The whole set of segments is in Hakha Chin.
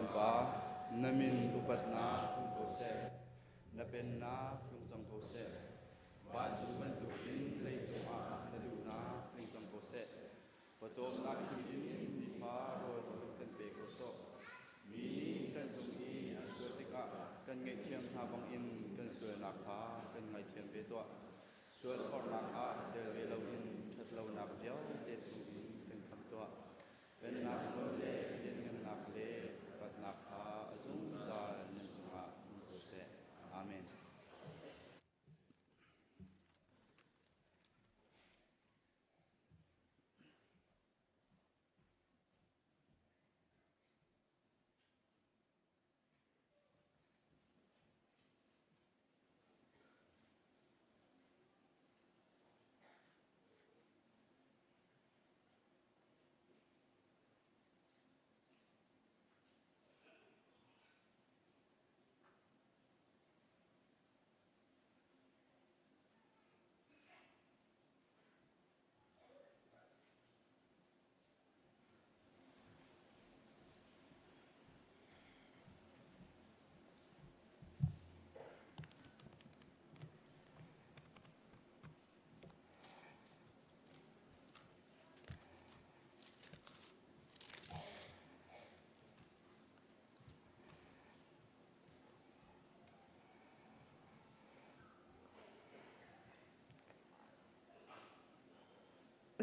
kan Pa, na min upatnak tlung ko seh. Na pennak tlung cang ko seh. Vancung bantukin leicung ah na duhnak tling cang ko seh. Pawcawmnak in nifa rawl vun kan pe ko sawh. Mi nih kan cung i an sual tikah kan ngaihthiam hna bangin kan sualnak kha kan ngaithiam ve tuah. Sual forhnak ah tel ve loin ṭhatlonak vialte chungin kan khamh tuah. Pennak nawl le lianhngannak le upatnak kha a zungzal nan cungah um ko seh. Amen.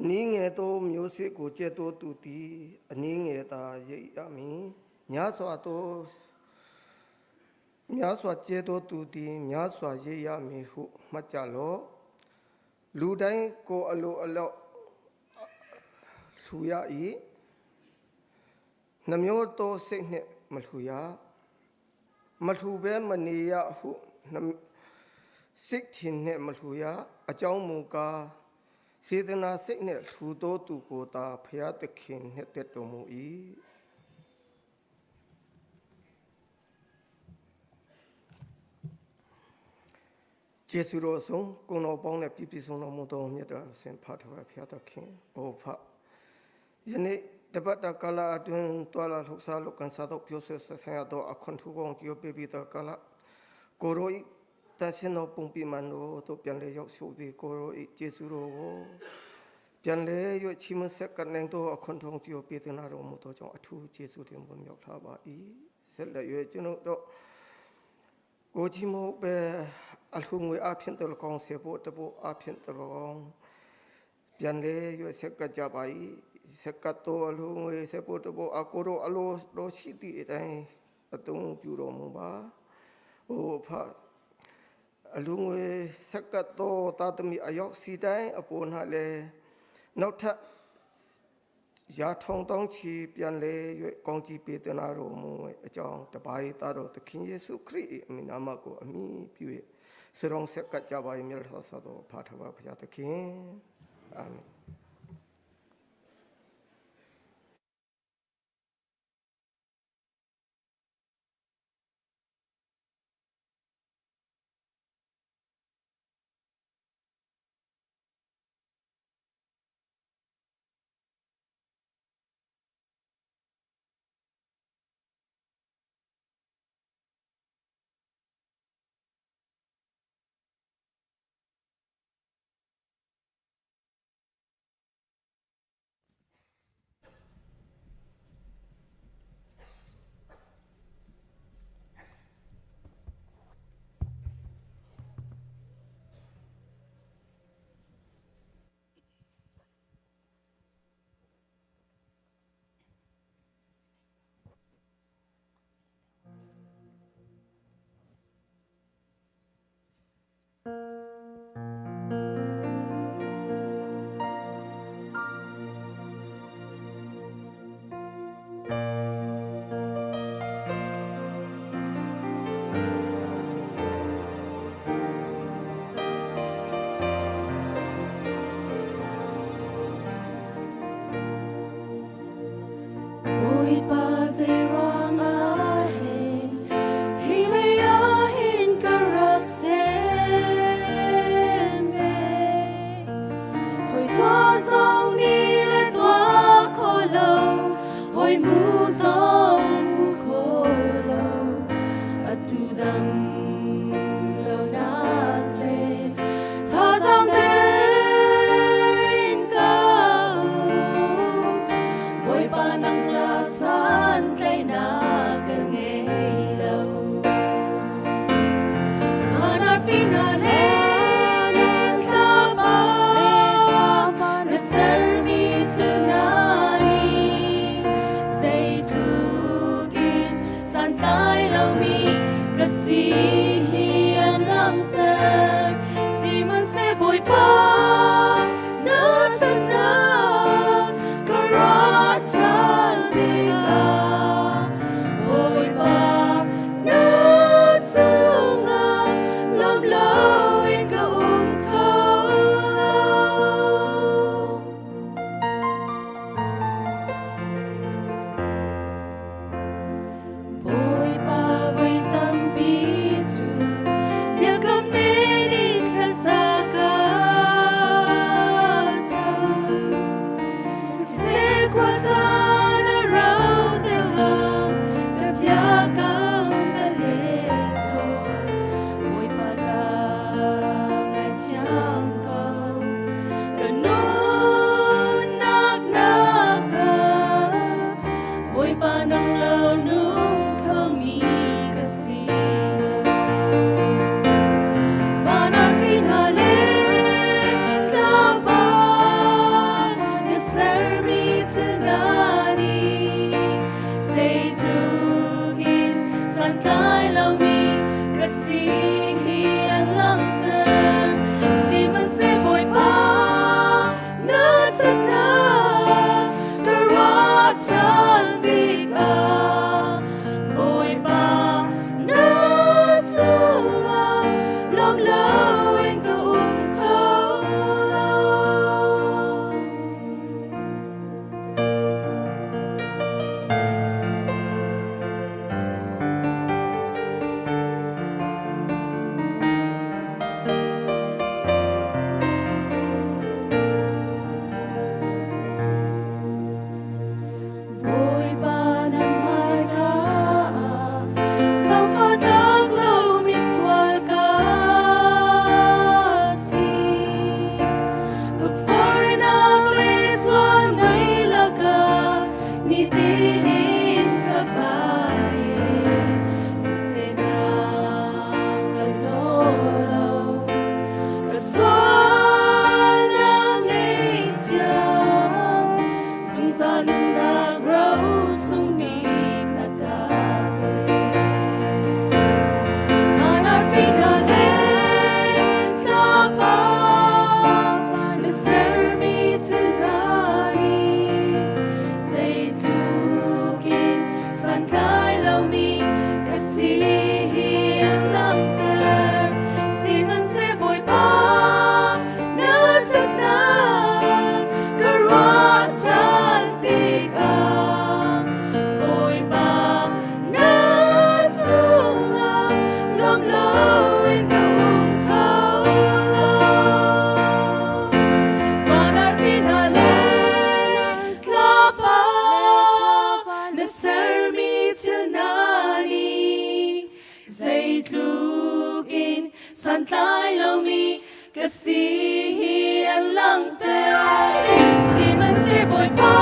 အနည်းငယ်သောမျိုးစေ့ကိုကျဲသောသူသည်အနည်းငယ်သာရိပ်ရမည်များစွာသောများစွာကျဲသောသူသည်များစွာရိပ်ရမည်ဟုမှတ်ကြလော့လူတိုင်းကိုယ်အလိုအလောက်လှူရ၏နှမျိုးသောစိတ်နှင့်မလှူရမလှူဘဲမနေရဟုနှစိတ်ထင်နှင့်မလှူရအကြောင်းမူကား စေတနာစိတ်နှင့်လှူသောသူကိုသာဖျားသခင်နှင့်သက်တော်မူ၏ကျေးဇူးတော်ဆုံးကုံတော်ပေါင်းနဲ့ပြည့်ပြည့်စုံတော်မူသောမြတ်တော်ဆင်ဖတ်တော်ဖျားသခင်အိုဖယနေ့တပတ်တကာလအတွင်းတွာလာလှုပ်ရှားလုကန်စားတော့ပြောဆက်ဆက်ဆံရသောအခွန်ထူကောင်းကျိုးပေးပြီးသောကာလကိုရိုဤတရှင်တော်ပုံပြမန်တို့တို့ပြန်လေရောက်ရှိပြီးကိုရိုဤကျေးဇူးတော်ကိုပြန်လေရွချီမဆက်ကနိုင်သောအခွန်ထုံးကျိုးပေးသနာတော်မူသောကြောင့်အထူးကျေးဇူးတင်ဝင်မြောက်လာပါ၏ဆက်လက်ရွကျွန်ုပ်တို့ကိုကြီးမဟုတ်ပဲအလှငွေအဖြစ်တော်ကောင်းစေဖို့တဖို့အဖြစ်တော်ကောင်းပြန်လေရွဆက်ကကြပါ၏ဆက်ကတော်အလှငွေစေဖို့တဖို့အကိုတို့အလိုတော်ရှိသည့်အတိုင်းအသုံးပြုတော်မူပါဟိုဖအလူငွေဆက်ကတော်တာတမီအရောက်စီတိုင်းအပေါ်၌လည်းနောက်ထပ်ရာထောင်တောင်းချီပြန်လဲ၍ကောင်းကြီးပေးသနာတော်မူအကြောင်းတပါးသားတော်သခင်ယေရှုခရစ်၏အမိနာမကိုအမိပြု၍စရုံဆက်ကကြပါ၏မြတ်စွာသောဖာထပါဘုရားသခင်အာမင် Bawipa zeiruang ah hin hi lei ah hin ka rak sem ve. Hawi tuah zong nih le tuah kho lo, hawi mu ṭhatnak ka ruah ṭhan tikah Bawipa na cungah lawm loin ka um kho lo. Bawipa voi tampi cu biakam men in thlaza ka cam. Siseh khua caan a rau tikah ka biakam ka let tawn. Bawipa ka ngaithiam ko. Ka nunnak nakhnga Bawipa nang lo nung khomi ka si lo. Van arfi hna le tlangpar na sermi thil hna nih zeitluk in santlai lomi ka si hi an langhter. Sihmanhseh Bawipa na ṭhatnak ka ruah ṭhan tikah Bawipa na cungah lawm loin ka um kho lo. Bawipa na hmaika ah zaangfah tlak lomi sual ka si. Tukforhnak le sual ngei lakah nitin in ka vai. Siseh ka law lo. Ka sual na ngeihthiam, zungzal nunnak ro sung bik na ka pe. Van arfi hna le thlapa na sermi thil hna nih zeitluk in santlai lomi ka si hi an langhter. Sihmanhseh Bawipa na ṭhatnak ka ruah ṭhan tikah Bawipa na cungah lawm loin ka um kho lo. Van arfi hna le thlapa na sermi thil hna nih zeitluk in santlai lomi ka si hi an langhter. Sihmanhseh Bawipa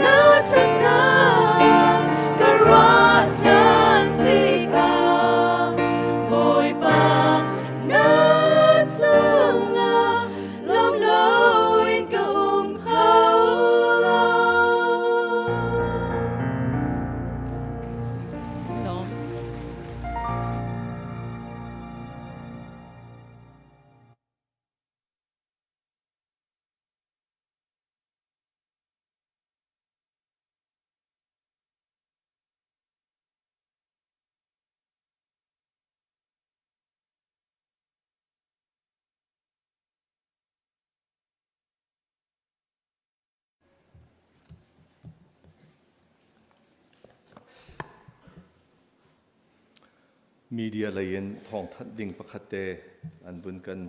na ṭhatnak ka ruah ṭhan tikah Bawipa na cungah lawm loin ka um kho lo. Media lei in thawngthanh ding pakhat te an vun kan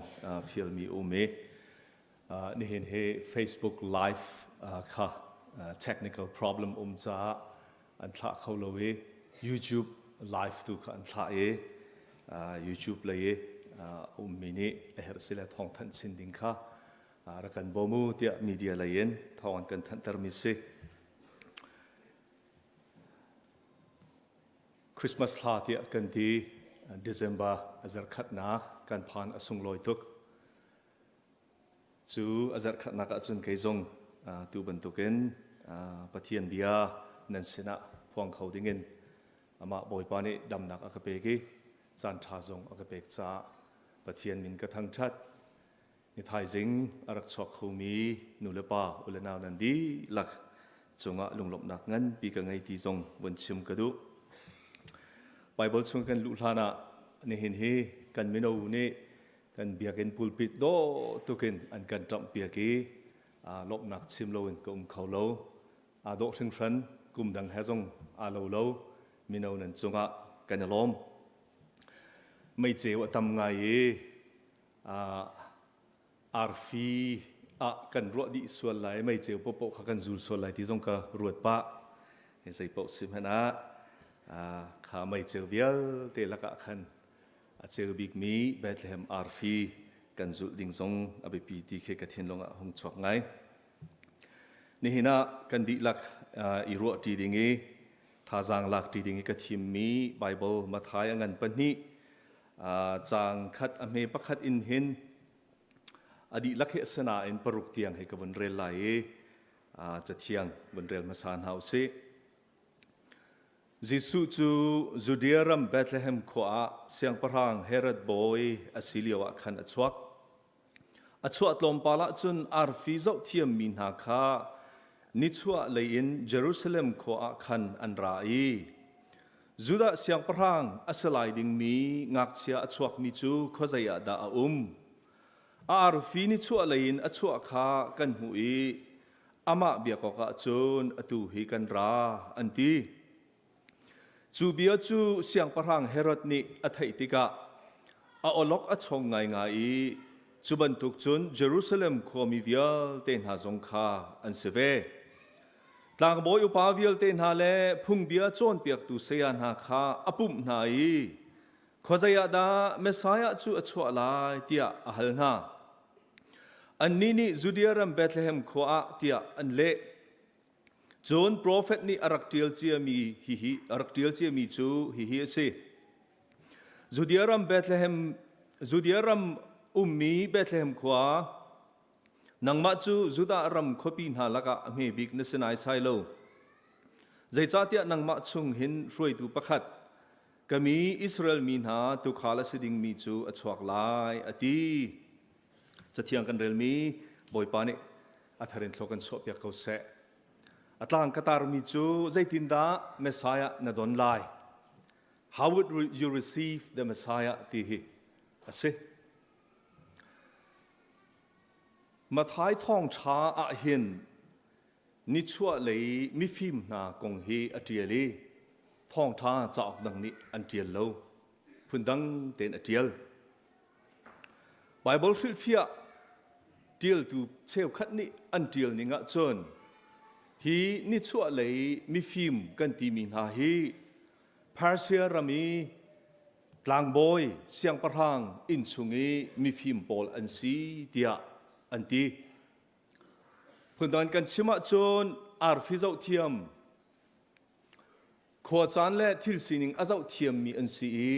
fialmi um i nihin hi Facebook live kha technical problem um caah an thlah kho lo i YouTube live tu kha an thlah i YouTube lei i ummi nih a herh si le thawngthanh chin ding kha rak kan bawm u tiah media lei in thawng an kan thanhtermi si. Christmas thla tiah kan ti December a zarkhatnak kan phan a sunglawi tuk. Cu a zarkhatnak ahcun kei zong tu bantukin Pathian bia nan sinah phuang kho dingin amah Bawipa nih damnak a ka pek i caan ṭha zong a ka pek caah Pathian min ka thangṭhat. Ni thaizing a rak chuak khomi nu le pa u le nau nan dihlak cungah lunglawmhnak nganpi ka ngei ti zong vun chim ka duh. Bible chung kan luh hlan ah nihin hi kan mino nih kan biakinn pulpit dawh tukin an kan ṭamh piak i lawmhnak chim loin ka um kho lo. Aa dawh hringhran, kum dang he zong aa lo lo. Mino nan cungah kan i lawm. Meiceu a tam ngai i arfi ah kan ruah dih sual lai meiceu popoh kha kan zul sual lai ti zong ka ruat pah zei paoh si hmanh ah kha meiceu vialte lakah khan a ceu bikmi Bethlehem arfi kan zulh ding zong a biapi ti khi ka thinlung ah hung chuak ngai. Nihin ah kan dihlak i ruah ṭi ding i thazaang lak ṭi ding i ka thimmi Bible Matthai a ngan pahnih caang khat a hme pakhat in hin a dihlak hi a si nain paruk tiang hi ka vun rel lai i cathiang vun rel hmasa hna u sih. Jesuh cu Judea ram Bethlehem khua ah siangpahrang Herod bawi a si lioah khan a chuak. A chuah tlawmpal ah cun arfi zohthiammi hna kha nichuah lei in Jerusalem khua ah khan an ra i Judah siangpahrang a si lai dingmi ngakchia a chuakmi cu khuazei ah dah a um? A arfi nichuah lei in a chuah kha kan hmuh i amah biak awkah cun atu hi kan ra, an ti. Cu bia cu Siangpahrang Herod nih a theih tikah a awlok a chong ngaingai i cu bantuk cun Jerusalem khuami vialte hna zong kha an si ve. Tlangbawi upa vialte hna le phungbia cawnpiaktu saya hna kha a pumh hna i khuazei ah dah Messiah cu a chuah lai tiah a hal hna. Annih nih Judea ram Bethlehem khua ah tiah an leh. Cun profet nih a rak ṭial ciami hihi a rak ṭial ciami cu hihi a si. Judea ram Bethlehem Judea ram ummi Bethlehem khua nangmah cu Judah ram khuapi hna lakah a hme bik na si naisai lo. Zeicahtiah nangmah chung hin hruaitu pakhat ka mi Israel mi hna tuukhal a si dingmi cu a chuak lai a ti. Cathiang kan relmi Bawipa nih a thar in thlua kan chuahpiak ko seh. A tlang ka tarmi cu zeitindah Messiah na don lai? How would you receive the Messiah ti hi a si. Matthai thawngṭha ah hin nichuah lei mifim hna kong hi a ṭial i thawngṭha cauk dang nih an ṭial lo. Phundang tein a ṭial. Baibal hrilhfiah ṭialtu cheukhat nih an ṭial ning ahcun hi nichuahlei mifim kan timi hna hi Persia ram i tlangbawi siangpahrang innchung i mifim pawl an si tiah an ti. Phundang kan chim ahcun arfi zohthiam Khuacaan le thil sining a zoh thiammi an si i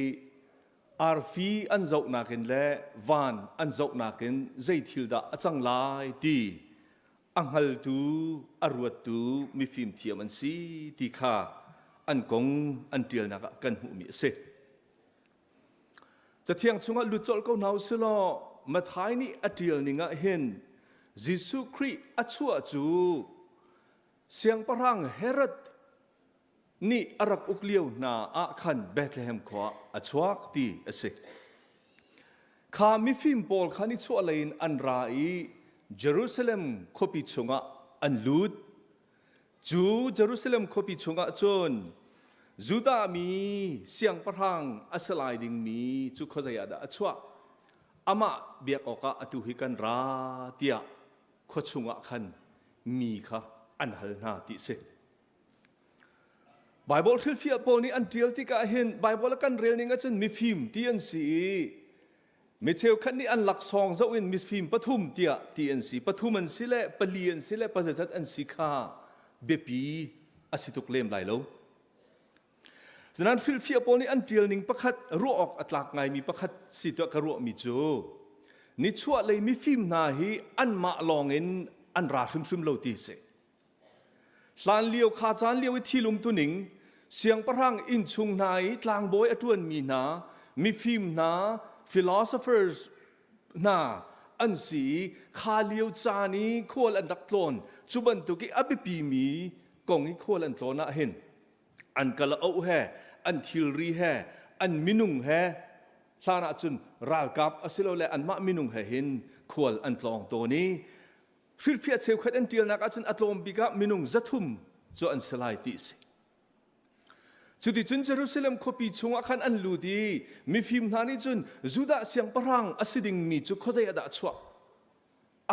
arfi an zohnak in le van an zohnak in zei thil dah a cang lai ti a hngaltu, a ruattu mifim thiam an si ti kha an kong an ṭialnak ah kan hmuhmi a si. Cathiang chungah lut colh ko hna u sih law Matthai nih a ṭial ning ah hin Jesuh Khrih a chuah cu Siangpahrang Herod nih a rak uk lio hna ah khan Bethlehem khua a chuak ti a si. Kha mifim pawl kha nichuahlei in an ra i Jerusalem khuapi chungah an lut. Cu Jerusalem khuapi chungah cun Judah mi siangpahrang a si lai dingmi cu khuazei ah dah a chuah? Amah biak awkah atu hi kan ra tiah khua chungah khan mi kha an hal hna ti si. Bible hrilhfiah pawl nih an ṭial tikah hin Bible a kan rel ning ahcun mifim ti an si i mi cheukhat nih an laksawng zoh in mifim pathum tiah ti an si pathum an si le pali an si le pazeizat an si kha biapi a si tuk lem lai lo. Nain hrilhfiah pawl nih an ṭial ning pakhat ruah awk a tlak ngaimi pakhat si tuah ka ruahmi cu nichuahlei mifim hna hi anmah lawngin an ra hrimhrim lo ti si. Hlan lio kha caan lio i thil umtuning siangpahrang innchung hna i tlangbawi a ṭuanmi hna mifim hna philosophers hna an si i kha lio caan i khual an rak tlawn cu bantuk i a biapimi kong i khual an tlawn ah hin an kalaoh he an thilri he an minung he hlan ah cun ralkap asilole anmah minung he hin khual an tlawng tawn i hrilhfiah cheukhat an ṭialnak ahcun a tlawm bik ah minung 300 cu an si lai ti a si. Cuticun Jerusalem khuapi chungah khan an lut i mifim hna nih cun Judah siangpahrang a si dingmi cu khuazei ah dah a chuah?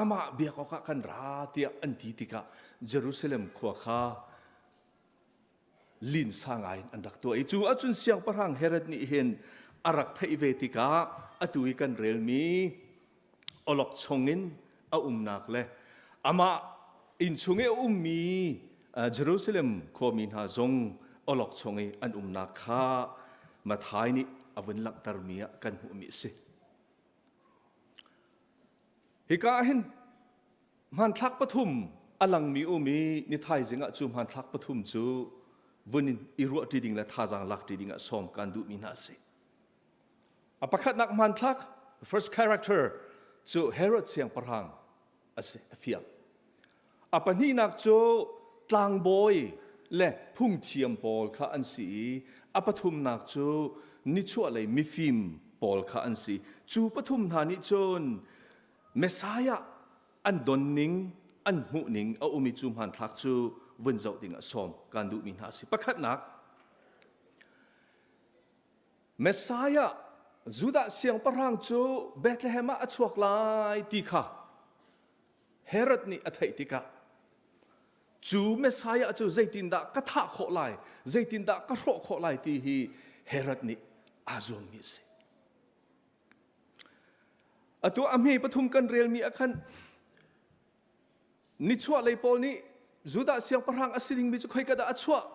Amah biak awkah kan ra tiah an ti tikah Jerusalem khua kha linsa ngai in an rak tuah i cu ahcun siangpahrang Herod nih hin a rak theih ve tikah atu i kan relmi awlokchong in a umnak le amah innchung i a ummi Jerusalem khuami hna zong awlokchong i an umnak kha Matthai nih a vun langhtermi ah kan hmuhmi a si. Hika ah hin hmanthlak pathum a langmi um i ni thaizing ah cu hmanthlak pathum cu vun in i ruahṭi ding le thazaang lakṭi ding ah sawm kan duhmi hna a si. A pakhatnak hmanthlak, first character, cu Herod siangpahrang a si, a fiang. A pahnihnak cu tlangbawi le phungthiam pawl kha an si i a pathumnak cu nichuahlei mifim pawl kha an si. Cu pathum hna nih cun Messiah an donning, an hmuhning a um i cu hmanthlak cu vun zoh ding ah sawm kan duhmi hna a si. Pakhatnak, Messiah Judah siangpahrang cu Bethlehem ah a chuak lai ti kha Herod nih a theih tikah cu Messiah cu zeitindah ka thah khawh lai, zeitindah ka hrawh khawh lai ti hi Herod nih aa zuammi a si. Atu a hme pathum kan relmi ah khan nichuahlei pawl nih Judah siangpahrang a si dingmi cu khoika dah a chuah?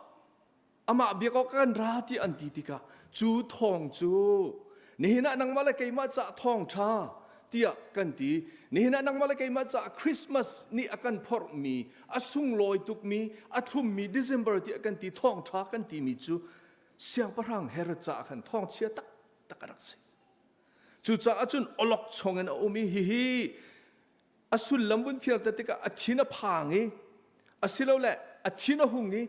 Amah biak awk kan ra ti an ti tikah cu thawng cu nihin ah nangmah le keimah cah thawng ṭha tiah kan ti. Nihin ah nangmah le keimah cah Christmas nih a kan phorhmi, a sunglawi tukmi, a thlummi December tiah kan ti thawng ṭha kan timi cu siangpahrang Herod caah khan thawngchia taktak a rak si. Cucaah cun awlokchong in a um i hihi a sullam vun fianter tikah a thin a phang i asilole a thin a hung i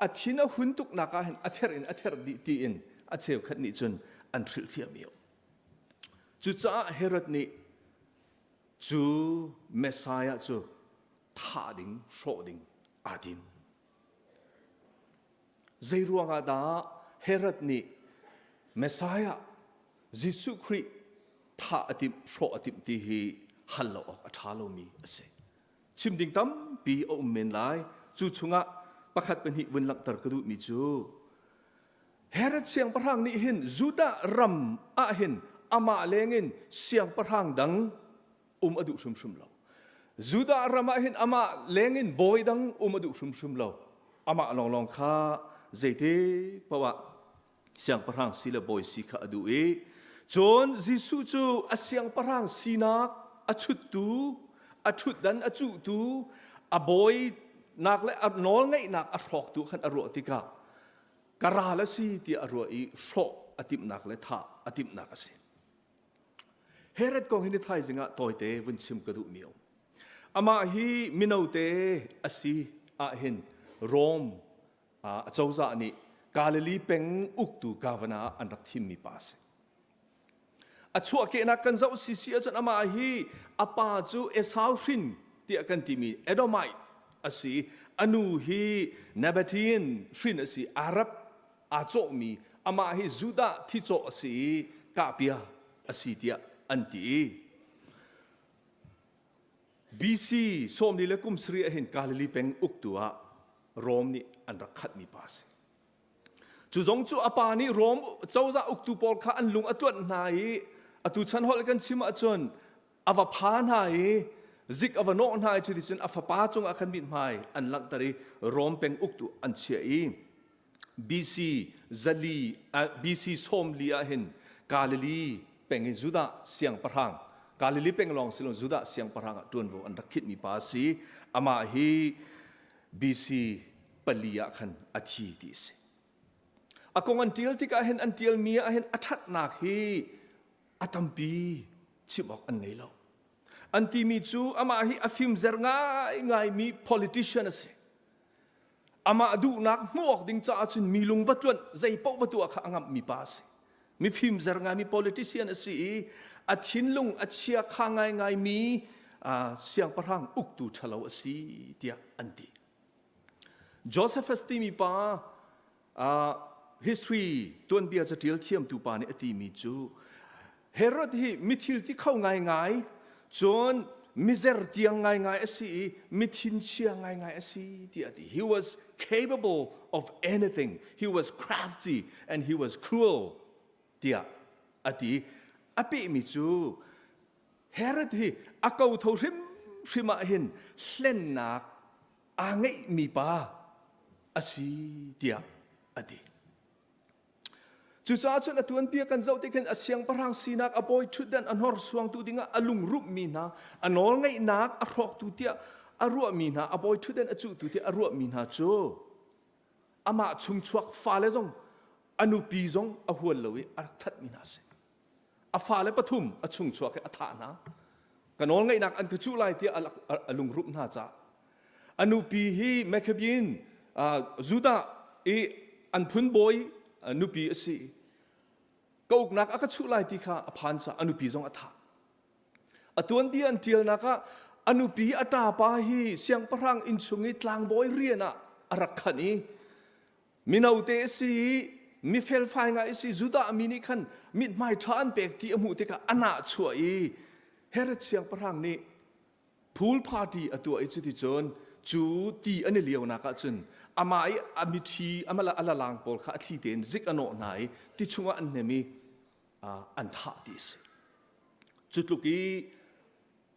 a thin a hun tuknak ah hin a ther in a ther dih tiin a cheukhat nih cun an hrilhfiahmi a um. Cucaah Herod nih cu Messiah cu thah ding, hrawh ding aa tim. Zei ruangah dah Herod nih Messiah Jesuh Khrih thah a timh, hrawh a timh ti hi hal lo awk a ṭha lomi a si. Chim ding tampi a um men lai. Cu chungah pakhat pahnih vun langhter ka duhmi cu Herod siangpahrang nih hin Judah ram ah hin amah lengin siangpahrang dang um a duh hrimhrim lo. Judah ram ah hin amah lengin bawi dang um a duh hrimhrim lo. Amah lawnglawng kha zeitik paoh ah siangpahrang si le bawi si kha a duh i cun Jesuh cu a siangpahrang sinak a chuttu, a ṭhutdan a cuhtu, a bawinak le a nawlngeihnak a hrawktu khan a ruah tikah ka ral a si tiah a ruah i hrawh a timhnak le thah a timhnak a si. Herod kong hi ni thaizing ah tawite vun chim ka duhmi a um. Amah hi mino te a si ahhin Rome acozah nih Galilee peng uktu governor ah an rak thimmi pa a si. A chuahkehnak kan zoh sisi ahcun amah hi a pa cu Esau hrin tiah kan timi Edomite a si. A nu hi Nabatean hrin a si. Arab aa cawhmi amah hi Judah thicawh a si i kahpia a si tiah an ti i BC sawmli le kum sarih ah hin Galilee peng uktu ah Rom nih an rak khatmi pa a si. Cu zong cu a pa nih Rom cozah uktu pawl kha an lung a tuanh hna i atu chan holh kan chim ahcun a va pha hna i zik a va nawh hna i cuticun a fapa cungah khan mithmai an langhter i Rom peng uktu an chiah i BC zali BC sawmli ah hin Galilee peng in Judah siangpahrang Galilee peng lawng si lo Judah siangpahrang ah ṭuanvo an rak khitmi pa a si. Amah hi BC pali ah khan a thi ti a si. A kong an ṭial tikah hin an ṭialmi ah hin a ṭhatnak hi a tampi chim awk an ngei lo. An timi cu amah hi a fimzer ngaingaimi politician a si. Amah duhnak hmuh awk ding caah cun mi lung va tluanh zei paoh va tuah kha a ngamhmi pa a si. Mifim zer ngaimi politician a si i a thinlung a chia kha ngaingaimi siangpahrang uktu ṭhalo a si tiah an ti. Josephus timi pa history tuanbia caṭial thiamtu pa nih a timi cu Herod hi mithil ti kho ngaingai cun mizer tiang ngaingai a si i mithinchia ngaingai a si tiah a ti. He was capable of anything. He was crafty and he was cruel tiah a ti. A pehmi cu Herod hi a kotho hrimhrim ah hin hlennak aa ngeihmi pa a si tiah a ti. Cucaah cun a tuanbia kan zoh tik hin a siangpahrang sinak a bawi ṭhutdan a hnorsuangtu dingah a lungrumhmi hna, a nawlngeihnak a hrawktu tiah a ruahmi hna, a bawi ṭhutdan a cuhtu tiah a ruahmi hna cu amah chungchuak fale zong a nupi zong a hual lo i a rak thatmi hna a si. A fale pathum a chungchuak i a thah hna. Ka nawlngeihnak an ka cuh lai tiah a lungrumh hna caah A nupi hi Maccabean Judah i an phun bawi nupi a si. Ka uknak a ka chuh lai ti kha a phan caah a nupi zong a thah. A tuanbia an ṭialnak ah a nupi a ṭapa hi siangpahrang inn chung i tlangbawi rian ah a rak khanh i mino te a si i mi felfai ngai a si Judah mi nih khan mithmai ṭha an pek ti a hmuh tikah a nah chuah i Herod siangpahrang nih Pool party a tuah i cuticun cu ti an i lionak ah cun amah i a mithi a lalang pawl kha a thli tein zik a nawh hna i ti chungah an hnem i an thah ti a si. Cu tluk i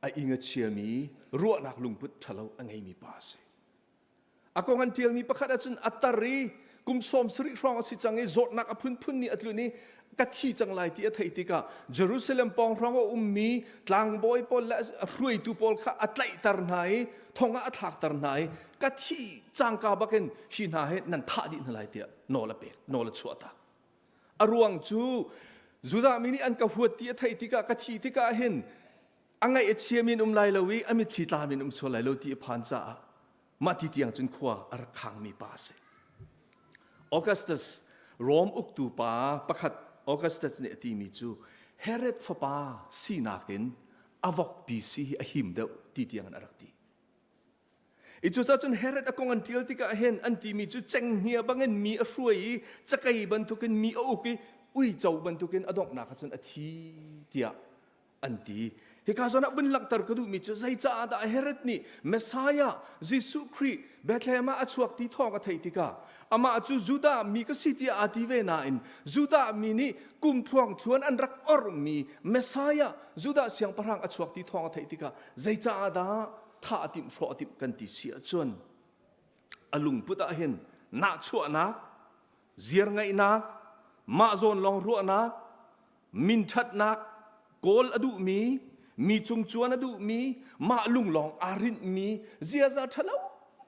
a ing a chiami ruahnak lungput ṭhalo a ngeimi pa a si. A kong an ṭialmi pakhat ahcun a tar i kum 70 hrawng a si cang i zawtnak a phunphun nih a tlun i ka thi cang lai ti a theih tikah Jerusalem pawng hrawng a ummi tlangbawi pawl le hruaitu pawl kha a tlaihter hna i thong ah a thlakter hna i ka thi cangka bakin hi hna hi nan thah dih hna lai tiah nawl a pek nawl a chuahtak. A ruang cu Judah mi nih an ka huat ti a theih tikah ka thih tikah hin a ngaih a chiami in um lai lo i a mitthli tlami in um sual lai lo ti a phan caah mah ti tiang cun khua a rak khangmi pa a si. Augustus Rome uktu pa pakhat Augustus nih a timi cu Herod fapa sinak in a vokpi si hi a him deuh ti tiang in a rak ti. I cucaah cun Herod a kong an ṭial tikah hin an timi cu cenghngia bangin mi a hruai i cakei bantukin mi a uk i uico bantukin a donghnak ah cun a thi tiah an ti. Hika zawn ah vun langhter ka duhmi cu zeicaah dah Herod nih Messiah Jesuh Khrih Bethlehem ah a chuak ti thawng a theih tikah amah cu Judah mi ka si tiah aa ti ve nain Judah mi nih kum thluangthluan an rak orhmi Messiah Judah siangpahrang a chuak ti thawng a theih tikah zeicaah dah thah a timh hrawh a timh kan ti si ahcun a lungput ah hin nahchuahnak ziar ngaihnak mah zawn lawng ruahnak minṭhatnak kawl a duhmi mi cung cuan a duhmi mah lung lawng aa rinhmi ziaza ṭhalo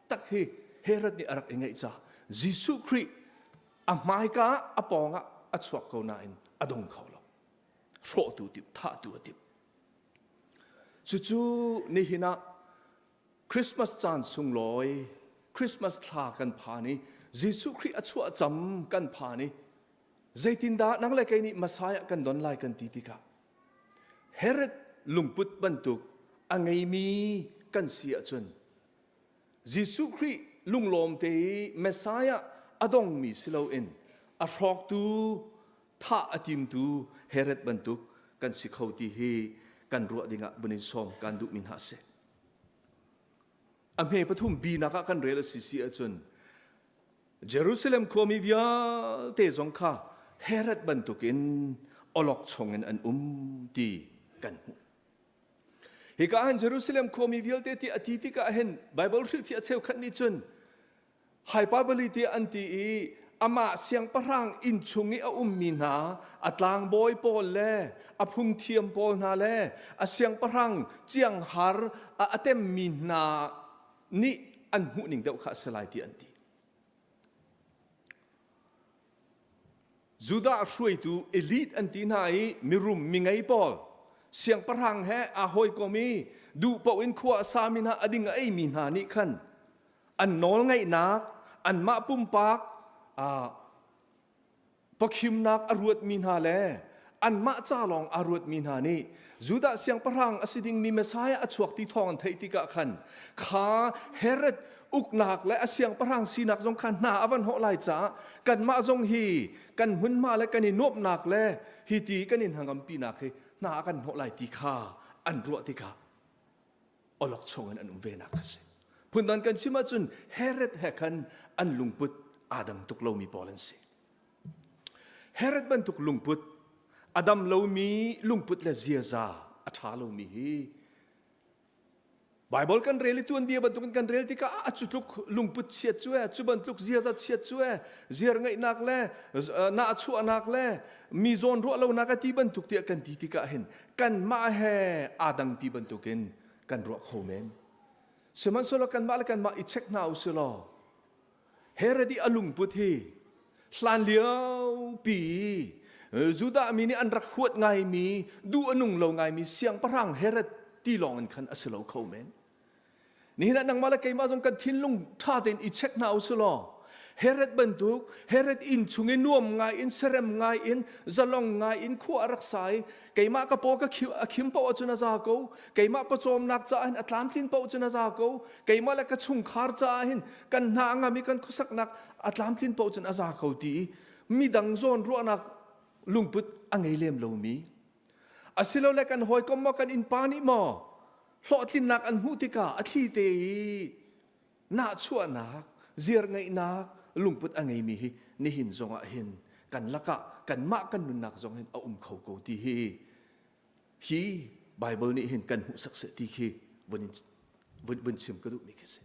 tak hi Herod nih a rak i ngeih caah Jesuh Khrih a hmaika a pawngah a chuak ko nain a dong kho lo hrawhtu timh thahtu a timh Cucu nihin ah Christmas caan sunglawi, Christmas thla kan phan i Jesuh Khrih a chuah cam kan phan i zeitindah nang le kei nih Messiah kan don lai kan ti tikah Herod lungput bantuk a ngeimi kan si ahcun Jesuh Khrih lunglawm te i Messiah a dongmi si loin a hrawktu thah a timtu Herod bantuk kan si kho ti hi kan ruah dingah vun in sawm kan duhmi hna a si. A hme pathum binak ah kan rel a si si ahcun Jerusalem khuami vialte zong kha Herod bantukin awlokchong in an um ti kan hmuh. Hika ah hin Jerusalem khuami vialte ti a ti tikah hin Bible hrilhfiah cheukhat nih cun Hyperbole tiah an ti i amah siangpahrang inn chung i a ummi hna a tlangbawi pawl le a phungthiam pawl hna le a siangpahrang cianghar a temmi hna nih an hmuhning deuh kha a si lai ti an ti. Judah hruaitu elite an ti hna i mirum mingei pawl. Siangpahrang he aa hawikom i duh paoh in khua a sami hna a ding a eimi hna nih khan an nawlngeihnak, anmah pumpak pawkhimnak a ruatmi hna le anmah ca lawng aa ruatmi hna nih Judah siangpahrang a si dingmi Messiah a chuak ti thawng an theih tikah khan kha Herod uknak le a siangpahrang sinak zong kha hna a van hnawh lai caah kanmah zong hi kan hmunhma le kan i nuamhnak le hi ti kan in hnangampinak hi hna a kan hnawh lai ti kha an ruah tikah awlokchong in an um ve nak a si. Phundang kan chim ahcun Herod he khan an lungput aa dang tuk lomi pawl an si. Herod bantuk lungput, a dam lomi lungput le ziaza a ṭha lomi hi Baibal kan rel i tuanbia bantukin kan rel tikah a cu tluk lungput chiat cu e, cu bantuk ziaza chiat cu e, ziar ngeihnak le nahchuahnak le mi zawn ruah lonak a ti bantuk tiah kan ti tikah hin kanmah he aa dangpi bantukin kan ruah kho men. Sihmanhsehlaw kanmah le kanmah i check hna u si law Herod i a lungput hi hlan liopi Judah mi nih an rak huat ngaimi, duh a nung lo ngaimi siangpahrang Herod ti lawng in khan a si lo kho men. Nihin ah nangmah le keimah zong kan thinlung ṭha tein i check hna u si law Herod bantuk Herod inn chung i nuam ngai in serem ngai in zalong ngai in khua a rak sa i keimah ka paw ka a khim paoh ahcun a za ko keimah pawcawmnak caah hin a tlamtlin paoh cun a za ko keimah le ka chungkhar caah hin kan hna a ngam i kan khuasaknak a tlamtlin paoh cun a za ko ti i midang zawn ruahnak lungput a ngei lem lomi asilole kan hawikom maw kan innpa nih maw hlawhtlinnak an hmuh tikah a thli te i nahchuahnak ziar ngeihnak lungput a ngeimi hi nihin zongah hin kan lakah kanmah kan nunnak zong hin a um kho ko ti hi hi Bible nih hin kan hmuhsak seh ti khi vun vun vun chim ka duhmi khi si.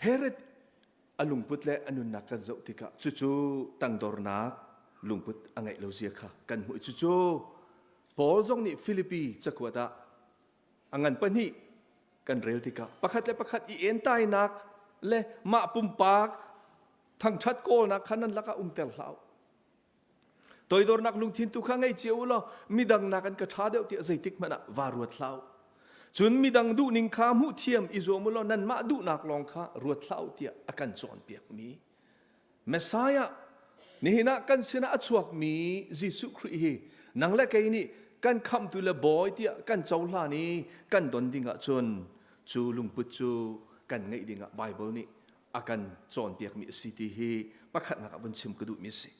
Herod a lungput le a nunnak kan zoh tikah cucu tangdornak lungput a ngeih lo zia kha kan hmuh. Cucu Paul zong nih Filipi cakuat ah a ngan pahnih kan rel tikah pakhat le pakhat i entainak le mah pumpak thangṭhat kawlnak kha nan lakah umter hlah u. Toidornak lungthin tu kha ngei cio u law midang nakin ka ṭha deuh tiah zeitik hmanh ah vaa ruat hlah u. Cun midang duhning kha hmuh thiam i zuam u law nanmah duhnak lawng kha ruat hlah u tiah a kan cawnpiakmi Messiah nihin ah kan sinah a chuakmi Jesuh Khrih hi nang le kei nih kan khamhtu le bawi tiah kan cohlan i kan don ding ahcun cu lungput cu kan ngeih dingah Baibal nih a kan cawnpiakmi a si ti hi pakhatnak ah vun chim ka duhmi a si.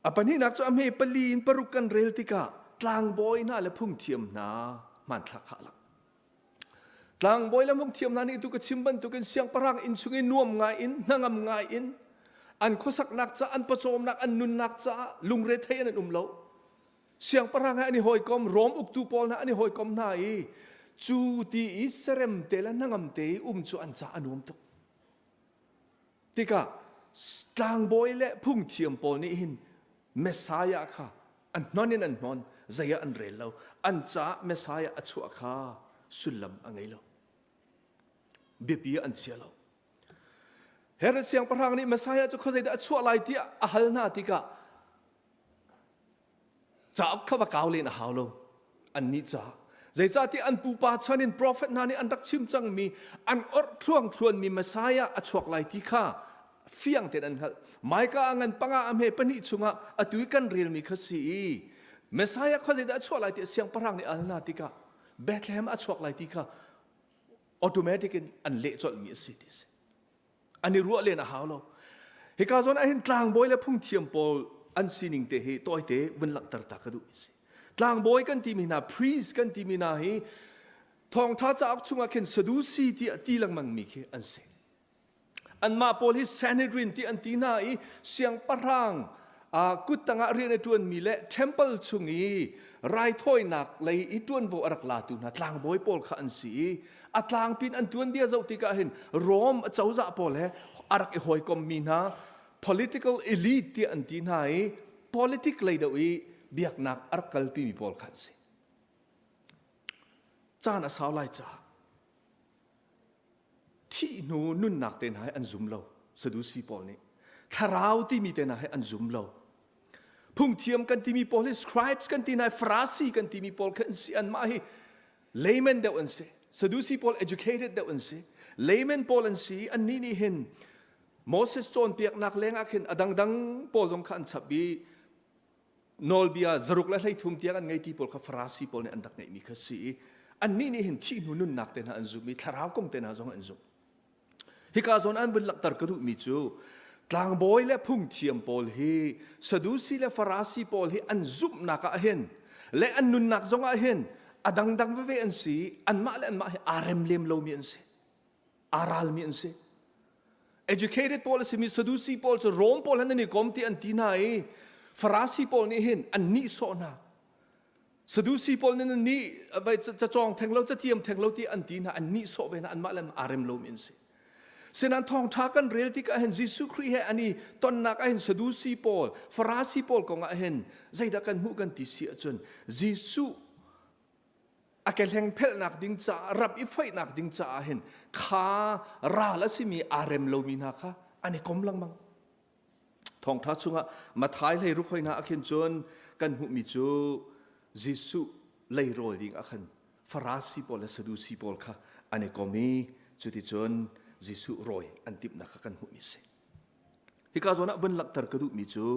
A pahnihnak cu a hme pali in paruk kan rel tikah tlangbawi hna le phungthiam hna hmanthlak kha a lang. Tlangbawi le phungthiam hna nih tu ka chim bantukin siangpahrang inn chung i nuam ngai in hnangam ngai in an khuasaknak ca an pawcawmnak an nunnak caah lungre thei in an um lo. Siangpahrang he an i hawikom, Rom uktu pawl hna an i hawikom hna i cu ti i serem te le hnangam te i um cu an ca a nuam tuk. Tikah tlangbawi le phungthiam pawl nih hin Messiah kha an hnon in an hnon, zei ah an rel lo. An caah Messiah a chuah kha sullam a ngei lo. Biapi ah an chia lo. Herod siangpahrang nih Messiah cu khuazeidah a chuah lai tiah a hal hna tikah Cauk kha va kau len a hau lo. Annih ca. Zeicahtiah an pupa chan in profet hna nih an rak chim cangmi an orh thluangthluanmi Messiah a chuak lai ti kha fiang tein an hngalh. Micah a ngan panga a hme pahnih chungah atu i kan relmi kha si i Messiah kha zeidah a chuah lai tiah siangpahrang nih a hal hna tikah Bethlehem a chuak lai ti kha automatic in an leh colhmi a si ti a si. An i ruah len a hau lo. Hika zawn ah hin tlangbawi le phungthiam pawl an sining te hi tawite vun langhter ta ka duh mi si. Tlangbawi kan timi hna, priest kan timi hna hi thawngtha cauk chungah khin Sadusi tiah ti lengmang mi khi an si. Anmah pawl hi Sanhedrin ti an ti hna i siangpahrang kut tangah rian a ṭuanmi le temple chung i raithawinak lei i ṭuanvo a rak latu hna tlangbawi pawl kha an si i a tlangpin an tuanbia zoh tikah hin Rome cozah pawl he a rak i hawikommi hna political elite tiah an ti hna i politic lei deuh i biaknak a rak kalpimi pawl kha an si. Caan a sau lai caah thih hnu nunnak te hna hi an zum lo Sadusi pawl nih thlarau timi te hna hi an zum lo. Phungthiam kan timi pawl hi scribes kan ti hna Farasi kan timi pawl kha an si anmah hi layman deuh an si. Sadusi pawl educated deuh an si. Layman pawl an si annih nih hin Moses cawnpiaknak lengah khin a dangdang pawl zong kha an chap i nawlbia zaruk le 13 tiang an ngei ti pawl kha Farasi pawl nih an rak ngeihmi kha si i annih nih hin thih hnu nunnak te hna an zum i thlarau kong te hna zong an zum. Hika zawn an vun langhter ka duhmi cu tlangbawi le phungthiam pawl hi Sadusi le Farasi pawl hi an zumhnak ah hin le an nunnak zong ah hin a dangdang veve an si anmah le anmah hi aa rem lem lomi an si aa ralmi an si educated pawl a simi Sadusi pawl cu Rom pawl han an i kom ti an ti hna i Farasi pawl nih hin an nihsawh hna Sadusi pawl nih nan nih cacawng theng lo cathiam theng lo ti an ti hna an nihsawh ve hna anmah le aa rem lomi an si Sinan thawngṭha kan rel tikah hin Jesuh Khrih he an i tonnak ah hin Sadusi pawl Farasi pawl kong ah hin zeidah kan hmuh kan ti si ahcun Jesuh a kehleng phelhnak ding caah rap i foihnak ding caah hin kha ral a simi aa rem lomi hna kha an i kom lengmang Thawngṭha chungah Matthai hlei ruk hoi hna ah khin cun kan hmuhmi cu Jesuh leirawl ding ah khan Farasi pawl le Sadusi pawl kha an i kom i cuticun Jesuh rawi an timhnak kha kan hmuhmi a si. Hika zawn ah vun langhter ka duhmi cu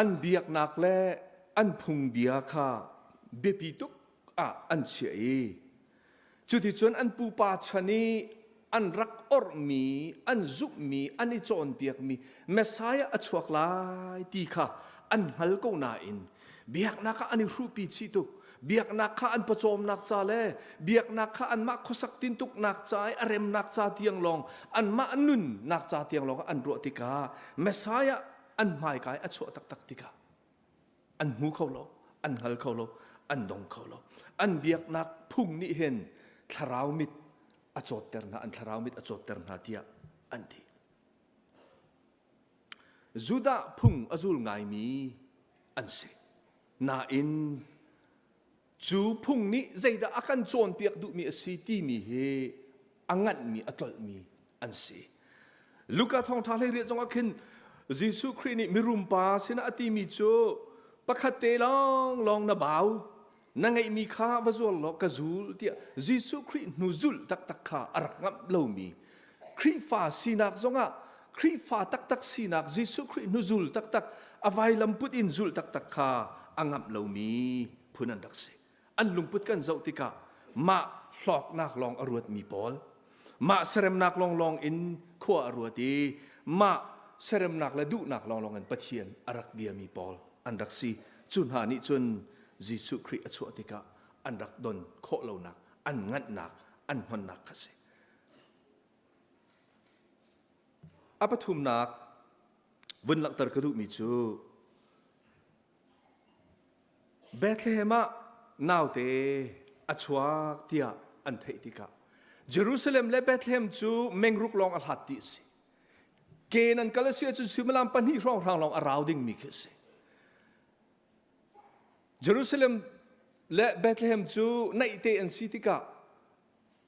an biaknak le an phungbia kha biapi tuk ah an chiah i cuticun an pupa chan i an rak orhmi an zumhmi an i cawnpiakmi Messiah a chuak lai ti kha an hngal ko nain biaknak ah an i hruhpi chih tuk biaknak kha an pawcawmnak ca le biaknak kha anmah khuasak tintuknak ca i a remnak ca tiang lawng anmah nunnak ca tiang lawng an ruah tikah Messiah an hmaikai a chuah taktak tikah an hmu kho lo an hngal kho lo an dong kho lo an biaknak phung nih hin thlarau mit a cawtter hna an thlarau mit a cawtter hna tiah an ti Judah phung a zul ngaimi an si nain cu phung nih zeidah a kan cawnpiak duhmi a si timi hi a nganhmi a tlolhmi an si. Luka thawngṭha 18 zong ah khin Jesuh Khrih nih mirum pa sinah a timi cu pakhat te lawnglawng na bau na ngeihmi kha va zuar law ka zul tiah Jesuh Khrih hnu zulh taktak kha a rak ngamh lomi Khrihfa sinak zongah Khrihfa taktak sinak Jesuh Khrih hnu zul taktak a vailam put in zulh taktak kha a ngamh lomi phun an rak si. An lungput kan zoh tikah mah hlawknak lawng a ruatmi pawl mah seremnak lawnglawng in khua a ruat i mah seremnak le duhnak lawnglawng in Pathian a rak biami pawl an rak si. Cu hna nih cun Jesuh Khrih a chuah tikah an rak don khawh lonak, an nganhnak, an hnonnak kha si. A pathumnak vun langhter ka duhmi cu Bethlehem ah naute a chuak tiah an theih tikah Jerusalem le Bethlehem cu mengruk lawng a hlat ti a si. Ke nan kal a si ahcun suimilam pahnih hrawnghrang lawng a rau dingmi khi a si. Jerusalem le Bethlehem cu naihte an si tikah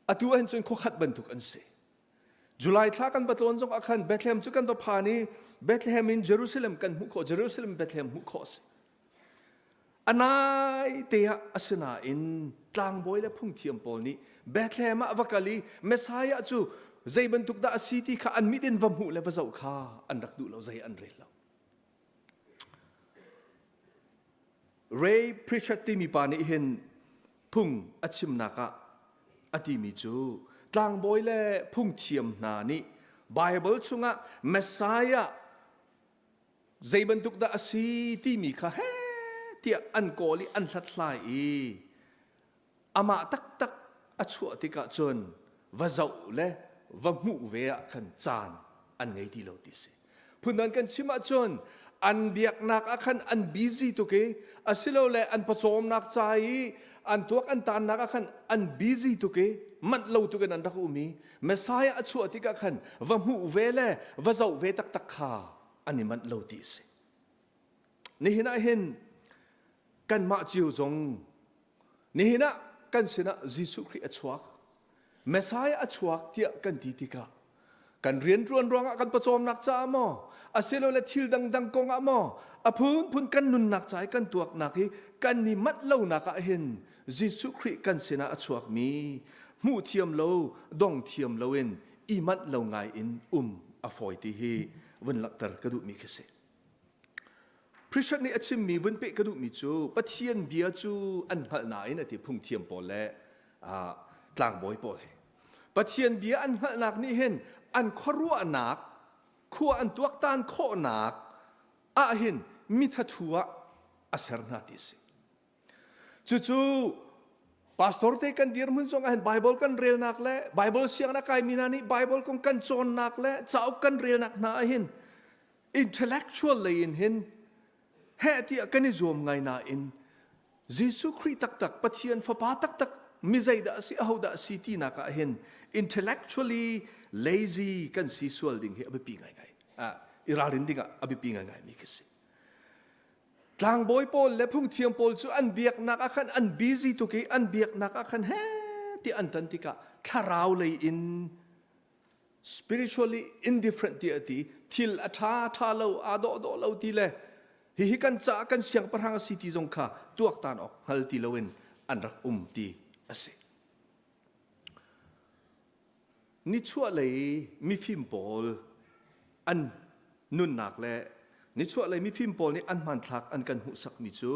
atu ahhin cun khuakhat bantuk an si. July thla kan va tlawn zong ah khan Bethlehem cu kan va phan i Bethlehem in Jerusalem kan hmuh khawh Jerusalem Bethlehem hmuh khawh a si. A nai te ah asinain tlangbawi le phungthiam pawl nih Bethlehem ah va kal i Messiah cu zei bantuk dah a si ti kha an mit in va hmuh le va zoh kha an rak duh lo zei an rel lo. Ray Pritchard timi pa nih hin phung a chimnak ah a timi cu tlangbawi le phungthiam hna nih Bible chungah Messiah zei bantuk dah a si timi kha he tiah an kawl i an hlathlai i amah taktak a chuah tikah cun va zoh le va hmuh ve ah khan caan an ngei ti lo ti si phundang kan chim ahcun an biaknak ah khan an busy tuk i asilole an pawcawmnak ca i an tuak an tannak ah khan an busy tuk i manh lo tuk in an rak um i Messiah a chuah tikah khan va hmuh ve le va zoh ve taktak kha an i manh lo ti a si. Nihin ah hin kanmah cio zong nihin ah kan sinah Jesuh Khrih a chuak Messiah a chuak tiah kan ti tikah. Kan rianṭuan ruangah kan pawcawmnak caah maw, asilole thil dangdang kong ah maw, a phunphun kan nunnak ca i kan tuaknak hi kan i manh lonak ah hin Jesuh Khrih kan sinah a chuakmi hmuh thiam lo, dong thiam loin i manh lo ngai in um a fawi ti hi vun langhter ka duhmi khi si. Preacher nih a chimmi vun peh ka duhmi cu Pathian bia cu an hngalh nain a ti phungthiam pawl le tlangbawi pawl hi. Pathian bia an hngalhnak nih hin an khuaruahnak, khua an tuaktan khawhnak ah hin mithathu ah a ser hna ti a si. Cucu pastor te kan dirhmun zong ah hin Bible kan relnak le Bible sianginn a kaimi hna nih Bible kong kan cawnnak le cauk kan relnak hna ah hin intellectual lei in hin heh tiah kan i zuam ngai nain Jesuh Khrih taktak Pathian Fapa taktak mi zeidah a si ahodah a si tinak ah hin intellectually lazy kan si sual ding hi a biapi ngaingai. I ralrin ding ah a biapi ngaingai mi khi si. Tlangbawi pawl le phungthiam pawl cu an biaknak ah khan an busy tuk i an biaknak ah khan he ti an tan tikah thlarau lei in spiritually indifferent ti a ti thil a ṭha ṭha lo aa dawh dawh lo ti le hihi kan caah kan siangpahrang a si ti zong kha tuaktan awk hngal ti loin an rak um ti a si. Nichuahlei mifim pawl an nunnak le nichuahlei mifim pawl nih an hmanthlak an kan hmuhsakmi cu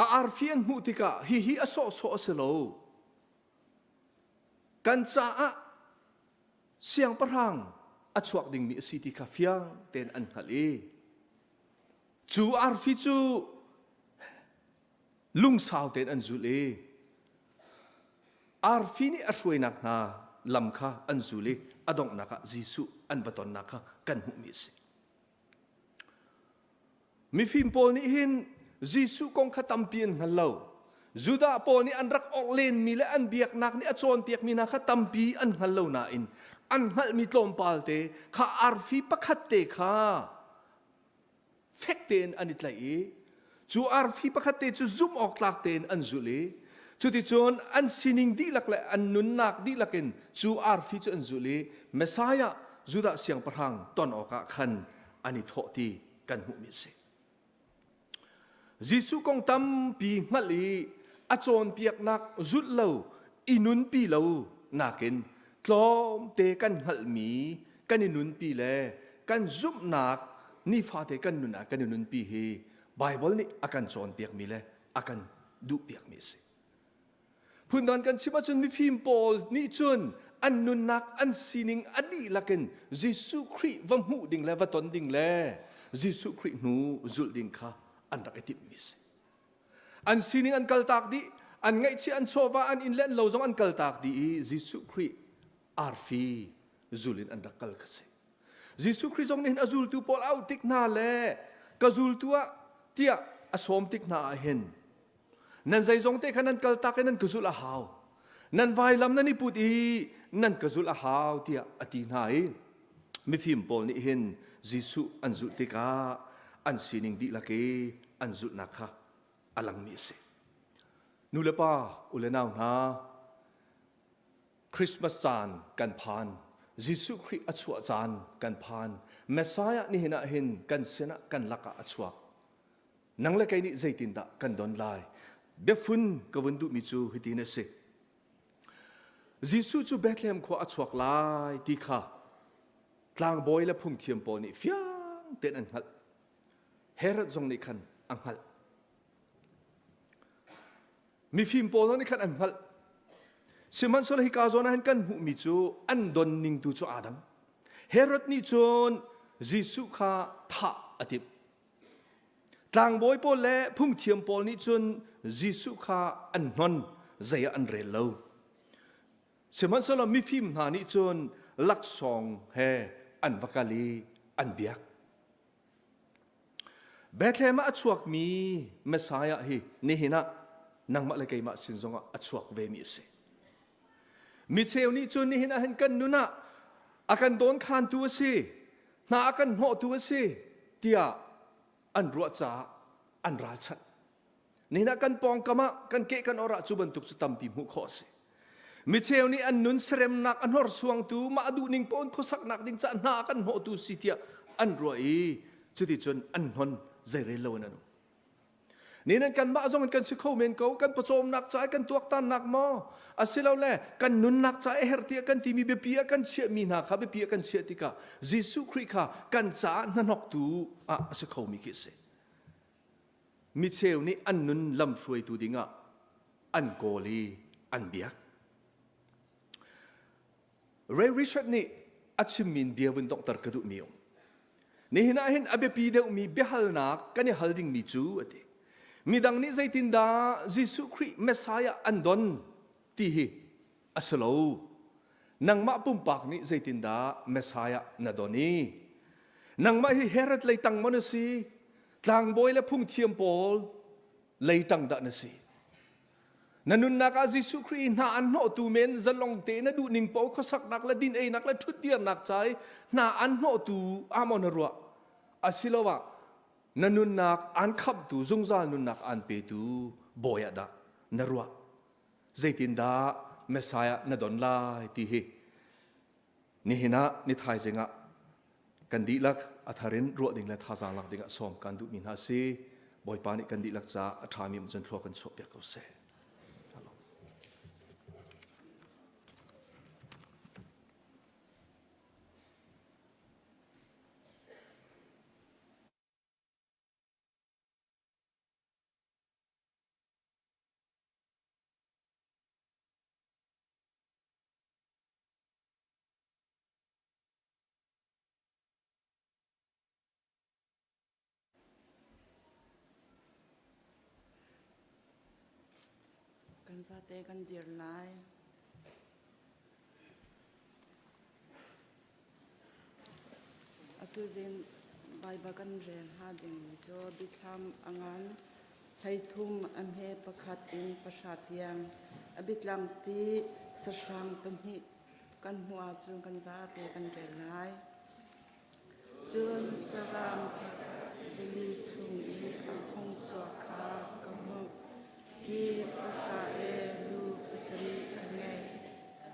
a arfi an hmuh tikah hihi a sawhsawh a si lo. Kan caah siangpahrang a chuak dingmi a si ti kha fiang tein an hngalh i cu arfi cu lungsau tein an zulh i arfi nih a hruainak hna lam kha an zul i a donghnak ah Jesuh an va tonnak kha kan hmuhmi a si. Mifim pawl nih hin Jesuh kong kha tampi an hngal lo. Judah pawl nih an rak awrh lenmi le an biaknak nih a cawnpiakmi hna kha tampi an hngal lo nain an hngalhmi tlawmpal te kha arfi pakhat te kha fek tein an i tlaih i cu arfi pakhat te cu zumh awk tlak tein an zulh i cuticun an sining dihlak le an nunnak dihlak in cu arfi cu an zulh i Messiah Judah siangpahrang ton awkah khan an i thawh ti kan hmuhmi a si. Jesuh kong tampi hngalh i a cawnpiaknak zulh lo i nunpi lo nakin tlawmte kan hngalhmi kan i nunpi le kan zumhnak nifate kan nun ah kan i nunpi hi Baibal nih a kan cawnpiakmi le a kan duhpiakmi a si. Phundang kan chim ahcun mifim pawl nih cun an nunnak an sining a dihlak in Jesuh Khrih va hmuh ding le va ton ding le Jesuh Khrih hnu zulh ding kha an rak i timhmi a si. An sining an kaltak dih, an ngaihchih an chawva an inn le an lo zong an kaltak dih i Jesuh Khrih arfi zul in an rak kal kha si. Jesuh Khrih zong nih hin a zultu pawl auh tik hna le ka zultu ah tiah a sawm tik hna ah hin nan zeizong te kha nan kaltak i nan ka zulh a hau. Nan vailam nan i put i nan ka zulh a hau tiah a ti hna i mifim pawl nih hin Jesuh an zulh tikah an sining dihlak i an zulhnak kha a langmi a si. Nu le pa, u le nau hna, Christmas caan kan phan. Jesuh Khrih a chuah caan kan phan. Messiah nihin ah hin kan sinah kan lakah a chuak. Nang le kei nih zeitindah kan don lai? Biafun ka vun duhmi cu hitin a si. Jesuh cu Bethlehem khua a chuak lai ti kha tlangbawi le phungthiam pawl nih fiang tein an hngalh. Herod zong nih khan a hngalh. Mifim pawl zong nih khan an hngalh. Sihmanhsehlaw hika zawn ah hin kan hmuhmi cu an don ning tu cu aa dang. Herod nih cun Jesuh kha thah a timh. Tlangbawi pawl le phungthiam pawl nih cun Jesuh kha an hnon, zei ah an rel lo. Sihmanhsehlaw mifim hna nih cun laksawng he an va kal i an biak. Bethlehem ah a chuakmi Messiah hi nihin ah nangmah le keimah sin zongah a chuak vemi a si. Mi cheu nih cun nihin ah hin kan nun ah a kan dawnkhantu a si, hna a kan hnawhtu a si tiah an ruah caah an ralchanh. Nihin ah kan pawngkam ah kan keh kan or ah cu bantuk cu tampi hmuh khawh a si. Micheu nih an nun seremnak a hnorsuangtu mah duhning pawn khuasaknak ding caah hna kan hnawhtu si tiah an ruah i cuticun an hnon zeirel lo in an um. Nihin kanmah zong in kan si kho men ko, kan pawcawmnak ca kan tuaktannak maw asilole kan nunnak ca a herh tiah kan timi biapi ah kan chiahmi hna kha biapi ah kan chiah tikah Jesuh Khrih kha kan caah hnahnawktu ah a si khomi khi a si. Micheu nih an nun lamhruaitu dingah an kawl i an biak. Ray Richard nih a chimmi bia vun donghter ka duhmi um. Nihin ah hin a biapi deuhmi biahalnak kan i hal dingmi cu a ti. Midang nih zeitindah Jesuh Khrih Messiah an don ti hi a si lo. Nangmah pumpak nih zeitindah Messiah na don i nangmah hi Herod lei tang maw na si tlangbawi le phungthiam pawl lei tang dah na si Na nunnak ah Jesuh Khrih hna an hnawhtu men zalong te na duhning paoh khuasaknak le din einak le ṭhutdirnak ca i hna an hnawhtu ah maw na ruah? Asiloah na nunnak aan khamhtu zungzal nunnak aan petu bawi ah dah na ruah? Zeitindah Messiah na don lai ti hi nihin ah ni thaizing ah kan dihlak a thar in ruah ding le thazaang lak ding ah sawm kan duhmi hna si. Bawipa nih kan dihlak caah a ṭhami um cun thlua kan chuahpiak ko seh. Kan zate kan dir lai. Atu zing Baibal kan rel hnga ding cu Biathlam a ngan 13 a hme pakhat in pahra tiang a biatlangpi sahrang pahnih kan hmuh ahcun kan zate kan rel lai. Cun saram pakhat rili chung i a hung chuak kha ka hmuh. Ki pahra le lu pasarih a ngei.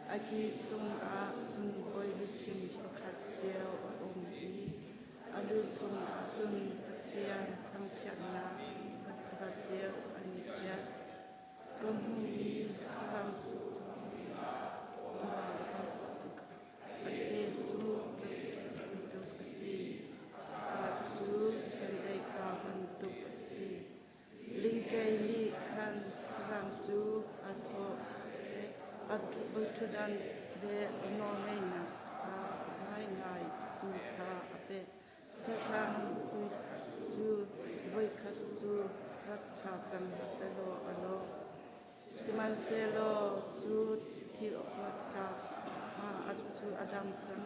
A ki chungah cun bawi luchin pakhat cio a um i a lu chungah cun Pathian thangchiatnak pakhat cio an i chiah. Ka hmuhmi saram cu a ke cu bantuk a si. Ka cu chiandeih ka bantuk a si. Lingkei nih khan saram cu a thawh a ṭhutdan le a nawlngeihnak kha ngaingai mi kha a pek. Sahrang cu voikhat cu rak ṭha cang sehlaw a lawh. Sihmanhsehlaw cu thil awktlak cu a dang cang.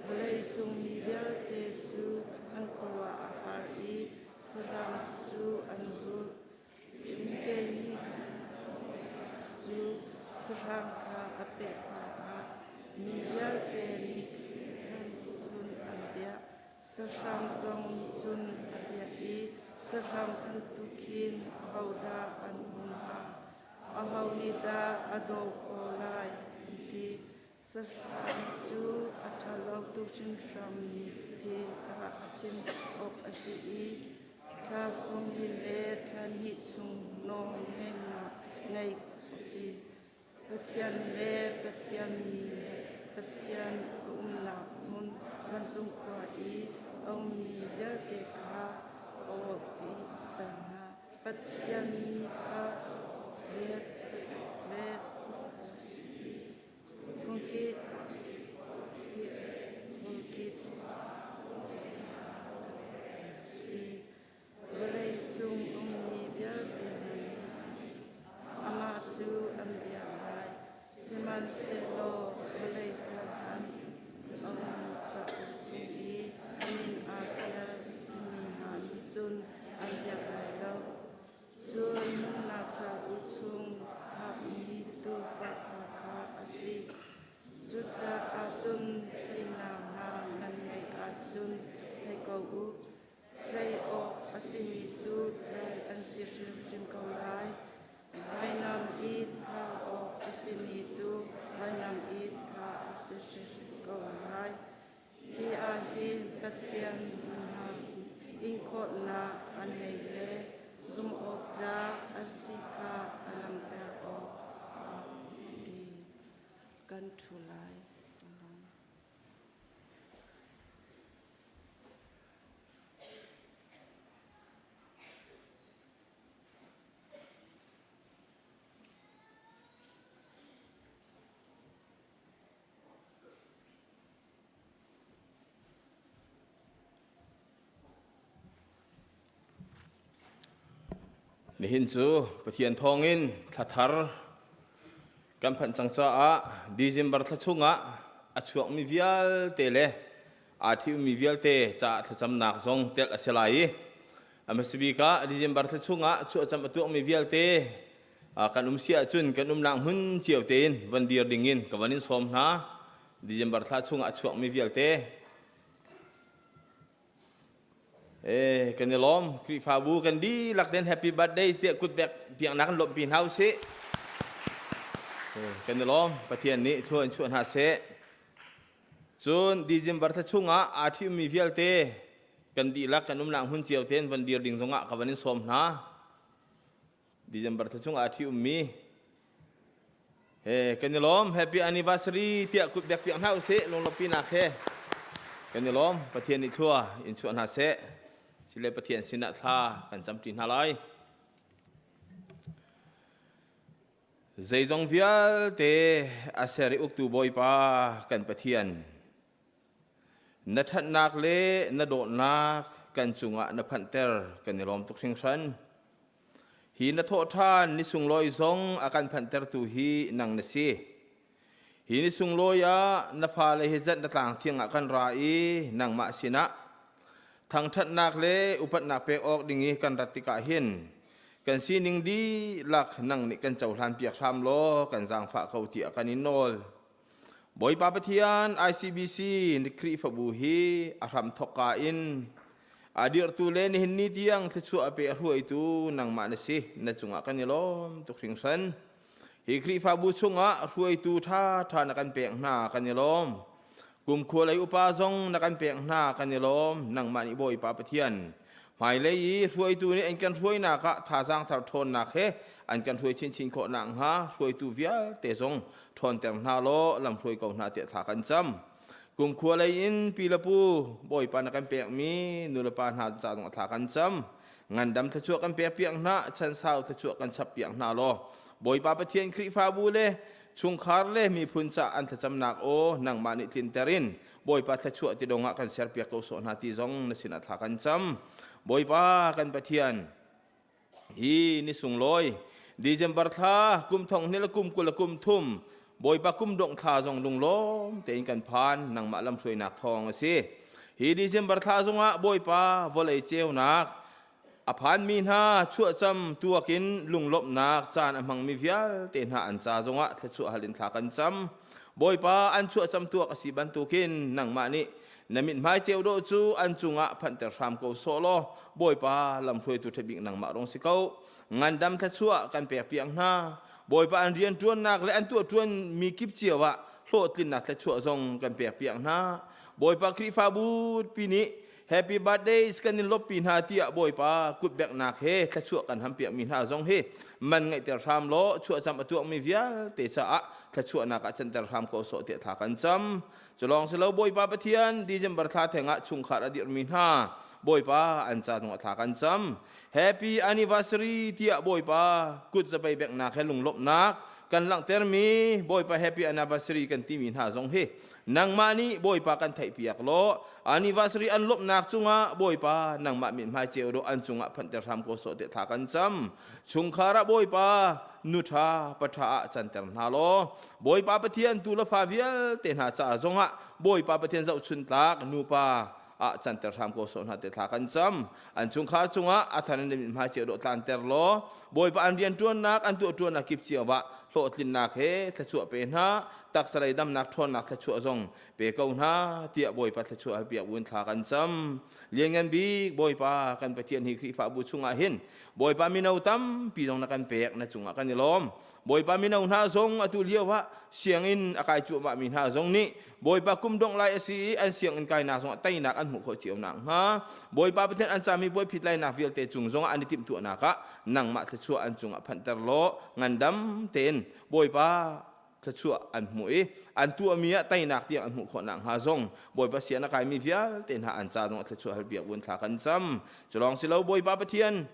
Vawleicung mi vialte cu an khuaruah a har i saram cu an zulh. Mikei nih cu sahrang kha a peh caah mi vialte nih khan cun an biak. Sahrang zong nih cun a biak i sahrang bantuk khin ahodah an um hnga? Aho nih dah a daw khawh lai? an ti. Sahrang cu a ṭhalo tuk hringhranmi thil kha a chim awk a si i thla sawmli le thla hnih chung nawlngeihnak ngeih a si. Pathian le Pathian mi le Pathian a umnak hmun vancung khua i a ummi vialte kha a awpi hna. Pathian mi kha le le Hungkip hungkip si vawleicung ummi vialte hna nih amah cu an biak lai. Sihmanhsehlaw vawlei ser hlan a um cauk chung i a min aa ṭial simi hna nih cun an biak lai lo. Cun nunnak cauk. ṭhu lai. Nihin cu Pathian thawngin thla thar kan phanh cang caah December thla chungah a chuakmi vialte le aa ṭhiummi vialte caah thlacamnak zong telh a si lai i a hmasa bik ah December thla chungah chuahcam a tuakmi vialte kan um si ahcun kan umnak hmun cio tein van dir dingin ka van in sawm hna. December thla chungah a chuakmi vialte Eh, kan i lawm. Khrihfabu kan dihlak ten happy birthday tiah kutbek piaknak kan lawmhpi hna usih. Kan i lawm. Pathian nih thlua in chuah hna seh. Cun December thla chungah aa ṭhiummi vialte kan dihlak kan umnak hmun cio tein van dir ding zongah ka van in sawm hna. December thla chungah aa ṭhiummi he kan i lawm. Happy anniversary tiah kutbek piak hna usih lunglawmhpinak he kan i lawm. Pathian nih thlua in chuah hna seh. Sile Pathian sinah thla kan camṭi hna lai. Zeizong vialte a ser i uktu Bawipa kan Pathian, na ṭhatnak le na dawtnak kan cungah na phanhter kan i lawm tuk hringhran. Hi na thawhṭhan ni sunglawi zong a kan phanhtertu hi nang na si. Hi ni sunglawi ah na fale hi zat na tlang thiang ah kan ra i nangmah sinah thangṭhatnak le upatnak pek awk ding i kan rat tikah hin kan sining dihlak nang nih kan cohlan piak hram law kan zaangfah ko tiah kan in nawl. Bawipa Pathian ICBC Khrihfabu hi a hram thawkka in a dirhtu le nihin ni tiang thluachuah a pe a hruaitu nangmah na si na cungah kan i lawm tuk hringhran. Hi Khrihfabu chungah hruaitu ṭhaṭha na kan pek hna kan i lawm. Kumkhua lei upa zong na kan pek hna kan i lawm. Nangmah nih Bawipa Pathian hmailei i hruaitu nih an kan hruainak ah thazaang thar ṭhawnnak he an kan hruai chinchin khawh nakhnga hruaitu vialte zong ṭhawnter hna law lam hruai ko hna tiah thla kan cam. Kumkhua lei in pi le pu Bawipa na kan pekmi nu le pa hna ca zong thla kan cam. Ngandam thluachuah kan pek piak hna, chansau thluachuah kan chap piak hna law Bawipa Pathian Khrihfabu le chungkhar le miphun ca an thlacamnak aw nangmah nih tlinter in Bawipa thluachuah ti dongah kan serpiak ko sawh hna ti zong na sinah thla kan cam. Bawipa kan Pathian, hi ni sunglawi December thla kum thong hnih le kum 20 le kum thum Bawipa kum dongh thla zong lunglawm tein kan phan nangmah lamhruainak thawng a si. Hi December thla zongah Bawipa vawlei ceunak A phanmi hna chuahcam tuak in lunglawmhnak caan a hmangmi vialte hna an ca zongah thluachuah hal in thla kan cam. Bawipa an chuahcam tuak a si bantukin nangmah nih na mithmai ceu dawh cu an cungah phanhter hram ko sawh law Bawipa lamhruaitu ṭhabik nangmah rong si ko. Ngandam thluachuah kan pek piak hna. Bawipa an rianṭuannak le an tuahṭuanmi kip cio ah hlawhtlinnak thluachuah zong kan pek piak hna. Bawipa Khrihfabu pi nih Happy birthdays kan in lawmhpi hna tiah Bawipa kutbeknak he thluachuah kan hampiakmi hna zong hi man ngeihter hram law chuahcam a tuakmi vialte caah thluachuahnak ah canter hram ko sawh tiah thla kan cam. Culawng si lo Bawipa Pathian December thla theng ah chungkhar a dirhmi hna Bawipa an ca zongah thla kan cam. Happy anniversary tiah Bawipa kut zapei beknak he lunglawmhnak kan langhtermi Bawipa happy anniversary kan timi hna zong hi Nangmah nih Bawipa kan theihpiak law anniversary an lawmhnak cungah Bawipa nangmah mithmai ceu dawh an cungah phanhter hram ko sawh tiah thla kan cam. Chungkhar ah Bawipa nu ṭha pa ṭha ah canter hna law Bawipa Pathian tu le fa vialte hna caah zongah Bawipa Pathian zohchun tlak nupa ah canter hram ko sawh hna tiah thla kan cam. An chungkhar cungah a thar in mithmai ceu dawh tlanter law Bawipa an rianṭuannak an tuahṭuannak kip cio ah hlawhtlinnak he thluachuah pe hna. Taksa lei damnak ṭhawnnak thluachuah zong pe ko hna tiah Bawipa thluachuah halpiak buin thla kan cam. Lianngan bik Bawipa kan Pathian hi Khrihfabu chungah hin Bawipa mino tampi zong na kan pek na cungah kan i lawm. Bawipa mino hna zong atu lio ah sianginn a kai cuahmahmi hna zong nih Bawipa kum dongh lai a si i an sianginn kainak zongah teinak an hmuh khawh cio nakhnga Bawipa Pathian an cami puai phit lainak vialte cung zongah an i timhtuahnak ah nangmah thluachuah an cungah phanhter law ngandam tein Bawipa thluachuah an hmuh i an tuahmi ah teinak tiang an hmuh khawh nakhnga zong Bawipa sian a kaimi vialte hna an ca zong thluachuah halpiak buin thla kan cam. Cu lawng si lo Bawipa Pathian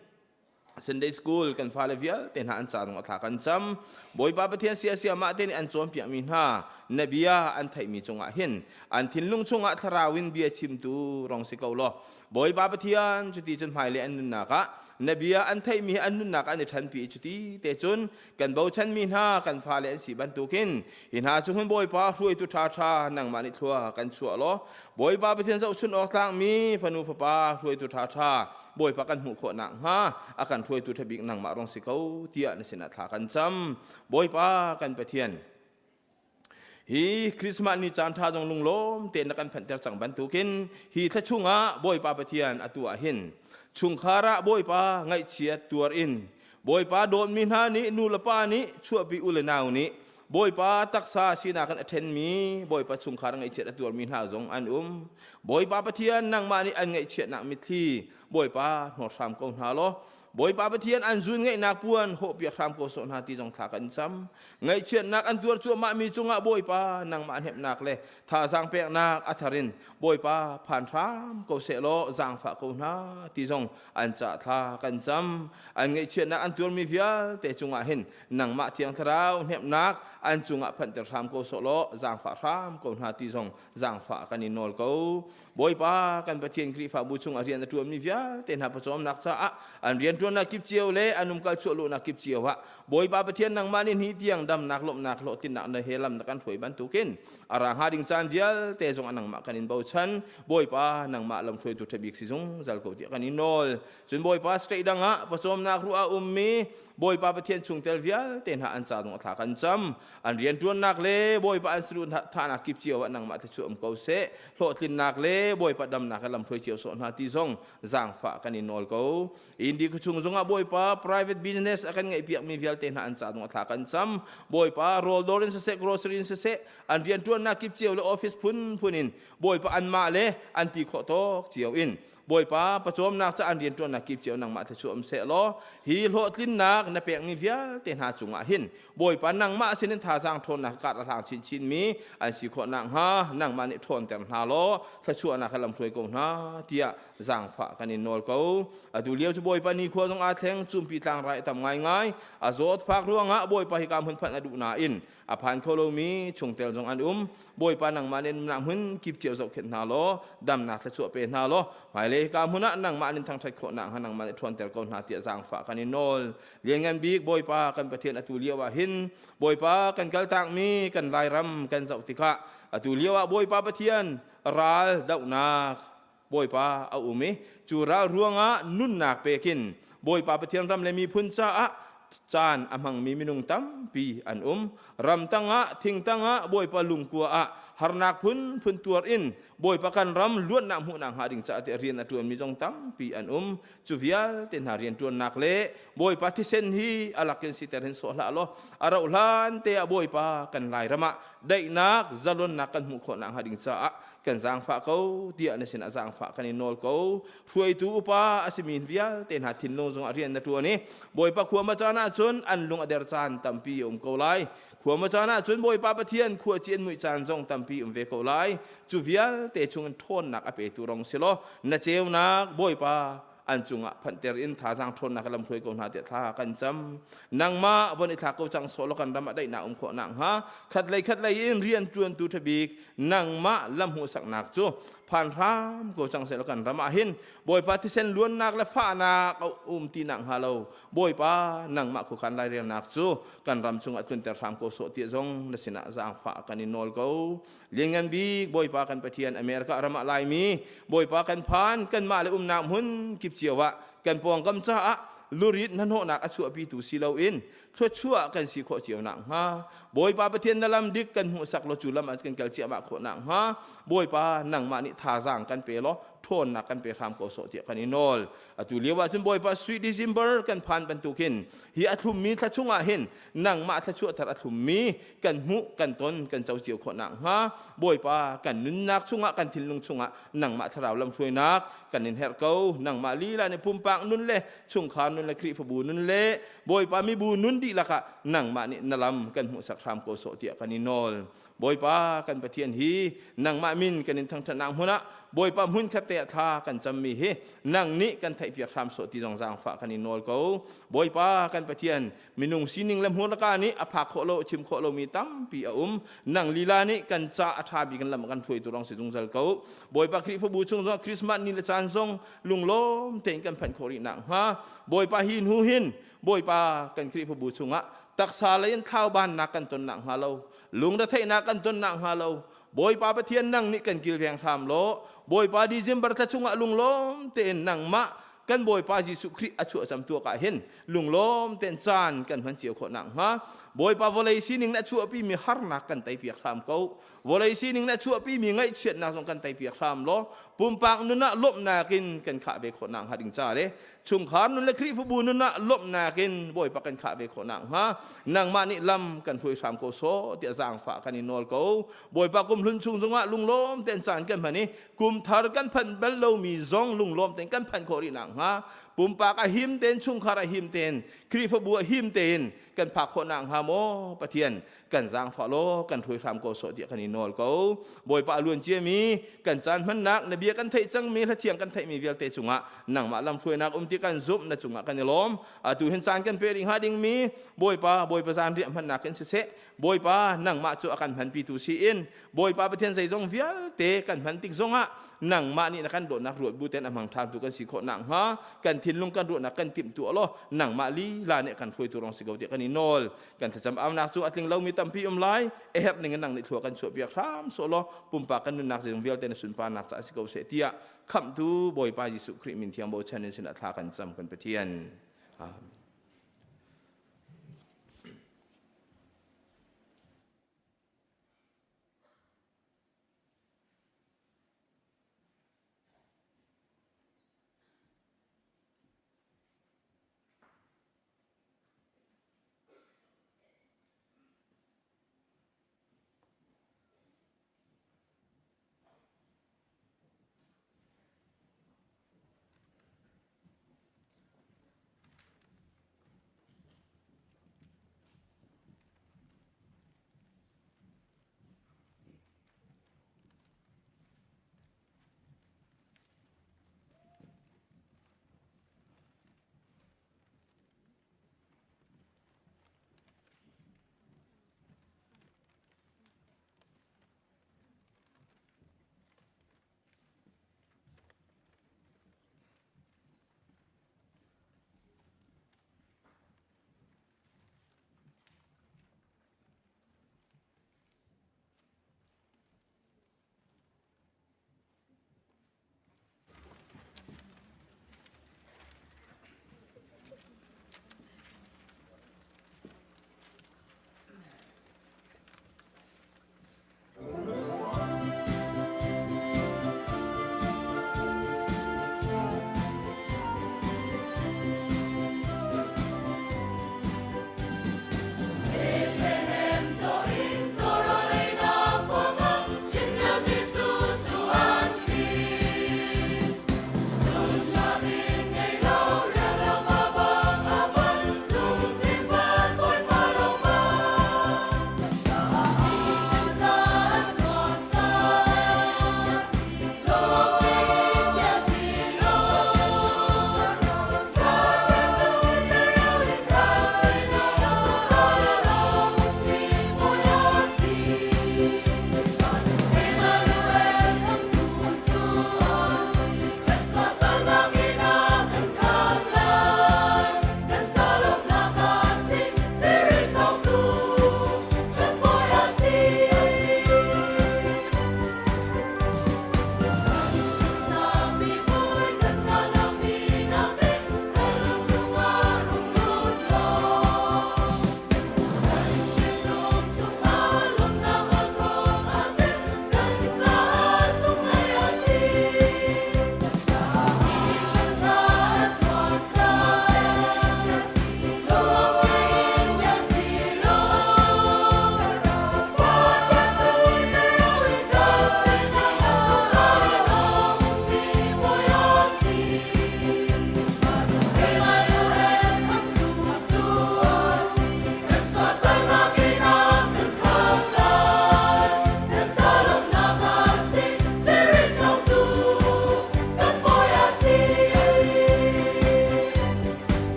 Sunday school kan fale vialte hna an ca zong thla kan cam. Bawipa Pathian sia sia mah te nih an cawnpiakmi hna na bia an theihmi cungah hin an thinlung chungah thlarau in bia chimtu rong si ko law Bawipa Pathian cuti cun hmailei an nunnak ah na bia an theihmi an nunnak an i ṭhanpi i cuti te cun kan bochanmi hna kan fale an si bantukin hi hna cu hun Bawipa hruaitu ṭhaṭha nangmah nih thlua kan chuah law Bawipa Pathian zohchun awk tlakmi fanu fapa hruaitu ṭhaṭha Bawipa kan hmuh khawh nakhnga a kan hruaitu ṭha bik nangmah rong si ko tiah na sinah thla kan cam. Bawipa kan Pathian Hi Christmas ni caan ṭha zong lunglawm tein na kan phanhter cang bantukin hi thla chungah Bawipa Pathian atu ah hin chungkhar ah Bawipa ngaihchiat tuar in Bawipa dawtmi hna nih nu le pa nih chuahpi u le nau nih Bawipa taksa sinak in a ṭhenmi Bawipa chungkhar ngaihchiat a tuarmi hna zong an um. Bawipa Pathian nangmah nih an ngaihchiatnak mitthli Bawipa hnawt hram ko hna law Bawipa Pathian an zun ngaihnak puan hawhpiak hram ko sawh hna ti zong thla kan cam. Ngaihchiatnak an tuar cuahmahmi cungah Bawipa nangmah hnemhnak le thazaang peknak a thar in Bawipa phan hram ko sehlaw zaangfah ko hna ti zong an cah thla kan cam. An ngaihchiatnak an tuarmi vialte cungah hin nangmah Thiang Thlarau hnemhnak an cungah phanhter hram ko sawh law zaangfah hram ko hna ti zong zaangfah kan in nawl ko. Bawipa kan Pathian Khrihfabu chung a rian a ṭuanmi vialte hna pawcawmnak caah an rianṭuannak kip cio le an umkal chuahluhnak kip cio ah Bawipa Pathian nangmah nih ni tiang damnak lawmhnak hlawhtlinnak na he lam na kan hruai bantukin a ra hnga ding caan vialte zong a nangmah kan in bochan. Bawipa nangmah lamhruaitu ṭha bik si zungzal ko tiah kan in nawl. Cun Bawipa state dang ah pawcawmnak ruah a ummi Bawipa Pathian chungtel vialte hna an ca zong a thla kan cam. An rianṭuannak le Bawipa an saduhthahnak kip cio ah nangmah thluachuah um ko seh. Hlawhtlinnak le Bawipa damnak he lamhruai cio sawh hna ti zong zaangfah kan in nawl ko. Indi khuachung zongah Bawipa private business a kan ngeihpiakmi vialte hna an ca zong a thla kan cam. Bawipa rawldawr in siseh, grocery in siseh, an rianṭuannak kip cio le office phunphun in Bawipa anmah le an ti khawh tawk cio in Bawipa pawcawmnak ca an rianṭuannak kip cio nangmah thluachuah um seh law hi hlawhtlinnak na pekmi vialte hna cungah hin Bawipa nangmah sinin thazaang ṭhawnnak kar a hlang chinchinmi an si khawh nakhnga nangmah nih ṭhawnter hna law thluachuahnak he lamhruai ko hna tiah zaangfah kan in nawl ko. Atu lio cu Bawipa nikhua zong aa thleng, cumpi tlangrai a tam ngaingai. A zawtfak ruangah Bawipa hika hmun phanh a duh nain a phan kho lomi chungtel zong an um. Bawipa nangmah nih nunnak hmun kip cio zohkhenh hna law damnak thluachuah pe hna law hmailei hika hmun ah nangmah nin thangṭhat khawh nakhnga nangmah nih ṭhawnter ko hna tiah zaangfah kan in nawl. Lianngan bik Bawipa kan Pathian atu lio ah hin Bawipa kan kaltakmi kan Lairam kan zoh tikah atu lio ah Bawipa Pathian ral dohnak Bawipa a um i cu ral ruangah nunnak pekin Bawipa Pathian ram le miphun caah caan a hmangmi minung tampi an um. Ram tangah, thing tangah, Bawipa lungkua ah harnak phunphun tuar in Bawipa kan ram luatnak hmuhnak hnga ding caah tiah rian a ṭuanmi zong tampi an um. Cu vialte hna rianṭuannak le Bawipa thisen hi a lakin siter hin sawh hlah law a rauh hlan te ah Bawipa kan Lairam ah daihnak, zalonnak kan hmuh khawh nakhnga ding caah kan zaangfah ko tiah na sinah zaangfah kan in nawl ko. Hruaitu upa a simi vialte hna thinlung zongah rian na ṭuan i Bawipa khua ma caan ahcun an lung a der caan tampi a um ko lai. Khua ma caan ahcun Bawipa Pathian khuaci an muih caan zong tampi um ve ko lai. Cu vialte chungin ṭhawnnak a petu rong si law na ceunak Bawipa an cungah phanhter in thazaang ṭhawnnak lam hruai ko hna tiah thla kan cam. Nangmah von i thlak ko cang sawh law kan ram ah daihnak um khawh nakhnga khatlei khatlei in rian ṭuantu ṭhabik nangmah lam hmuhsaknak cu phan hram ko cang seh law kan ram ah hin Bawipa thisen luannak le fahnak a um ti nakhnga lo Bawipa nangmah khuakhan lairelnak cu kan ram cungah tlunter hram ko sawh tiah zong na sinah zaangfah kan in nawl ko. Lianngan bik Bawipa kan Pathian America ram ah Laimi Bawipa kan phan kanmah le umnak hmun kip cio ah kan pawngkam caah lurit hnahnawhnak a chuahpitu si loin thluachuah kan si khawh cio nakhnga Bawipa Pathian na lam dik kan hmuhsak law cu lam ah kan kal ciahmah khawh nakhnga Bawipa nangmah nih thazaang kan pe law ṭhawnnak kan pe hram ko sawh tiah kan i nawl. Atu lio ah cun Bawipa sui December kan phan bantukin hi a thlummi thla chungah hin nangmah thluachuah thar a thlummi kan hmuh kan ton kan co cio khawh nakhnga Bawipa kan nunnak chungah kan thinlung chungah nangmah thlarau lamhruainak kan in herh ko. Nangmah lila nih pumpak nun le chungkhar nun le Khrihfabu nun le Bawipa mibu nun. dihlak ah nangmah nih na lam kan hmuhsak hram ko sawh tiah kan i nawl. Bawipa kan Pathian hi nangmah min kan in thangṭhatnak hmun ah Bawipa hmun khat te ah thla kan cammi hi nang nih kan theihpiak hram sawh ti zong zaangfah kan i nawl ko. Bawipa kan Pathian minung sining le hmurka nih a phak khawh lo chim khawh lomi tampi a um. Nang lila nih kan ca a ṭha bik in lam kan hruaitu rong si zungzal ko. Bawipa Khrihfabu chung zong Christmas ni le caan zong lunglawm tein kan phanh khawh rih nakhnga Bawipa hi hnu hin Bawipa kan Khrihfabu chungah taksa lei in thlaubannak kan ton nakhnga lo lungretheihnak kan ton nakhnga lo Bawipa Pathian nang nih kan kilveng hram law Bawipa December thla chungah lunglawm tein nangmah kan Bawipa Jesuh Khrih a chuah cam tuak ah hin lunglawm tein caan kan hman cio khawh nakhnga Bawipa vawlei sining na chuahpi mi harnak kan teipiak hram ko vawlei sining na chuahpi mi ngaihchiatnak zong kan teipiak hram law pumpak nun ah lawmhnak in kan khah ve khawh nakhnga ding ca le chungkhar nun le Khrihfabu nun ah lawmhnak in Bawipa kan khah ve khawh nakhnga nangmah nih lam kan hruai hram ko sawh tiah zaangfah kan i nawl ko. Bawipa kum hlun chung zongah lunglawm tein caan kan hman i kum thar kan phanh bal lomi zong lunglawm tein kan phanh khawh rih nakhnga pumpak a him tein chungkhar a him tein Khrihfabu a him tein kan phak khawh nakhnga maw Pathian kan zaangfah law kan hruai hram ko sawh tiah kan i nawl ko. Bawipa a luan ciami kan caan hmannak na bia kan theih cangmi hlathiang kan theihmi vialte cungah nangmah lamhruainak um ti kan zumh na cungah kan i lawm. Atu hin caan kan pe rih hnga dingmi Bawipa Bawipa zan riah hmannak in siseh Bawipa nangmah cu a kan hmanpitu si in Bawipa Pathian zeizong vialte kan hman tik zongah nangmah nih na kan dawtnak ruat bu ten a hmang ṭhantu kan si khawh nakhnga kan thinlung kan ruahnak kan timhtuah law nangmah lila nih kan hruaitu rong si ko tiah kan i nawl. Kan thlacam aunak cu a tling lomi tampi um lai. A herh ning in nang nih thlua kan chuahpiak hram sawh law pumpak kan nunnak zeizong vialte na sunparnak caah si ko seh tiah khamhtu Bawipa Jesuh Khrih min thiang bochan in sinah thla kan cam kan Pathian. Amen.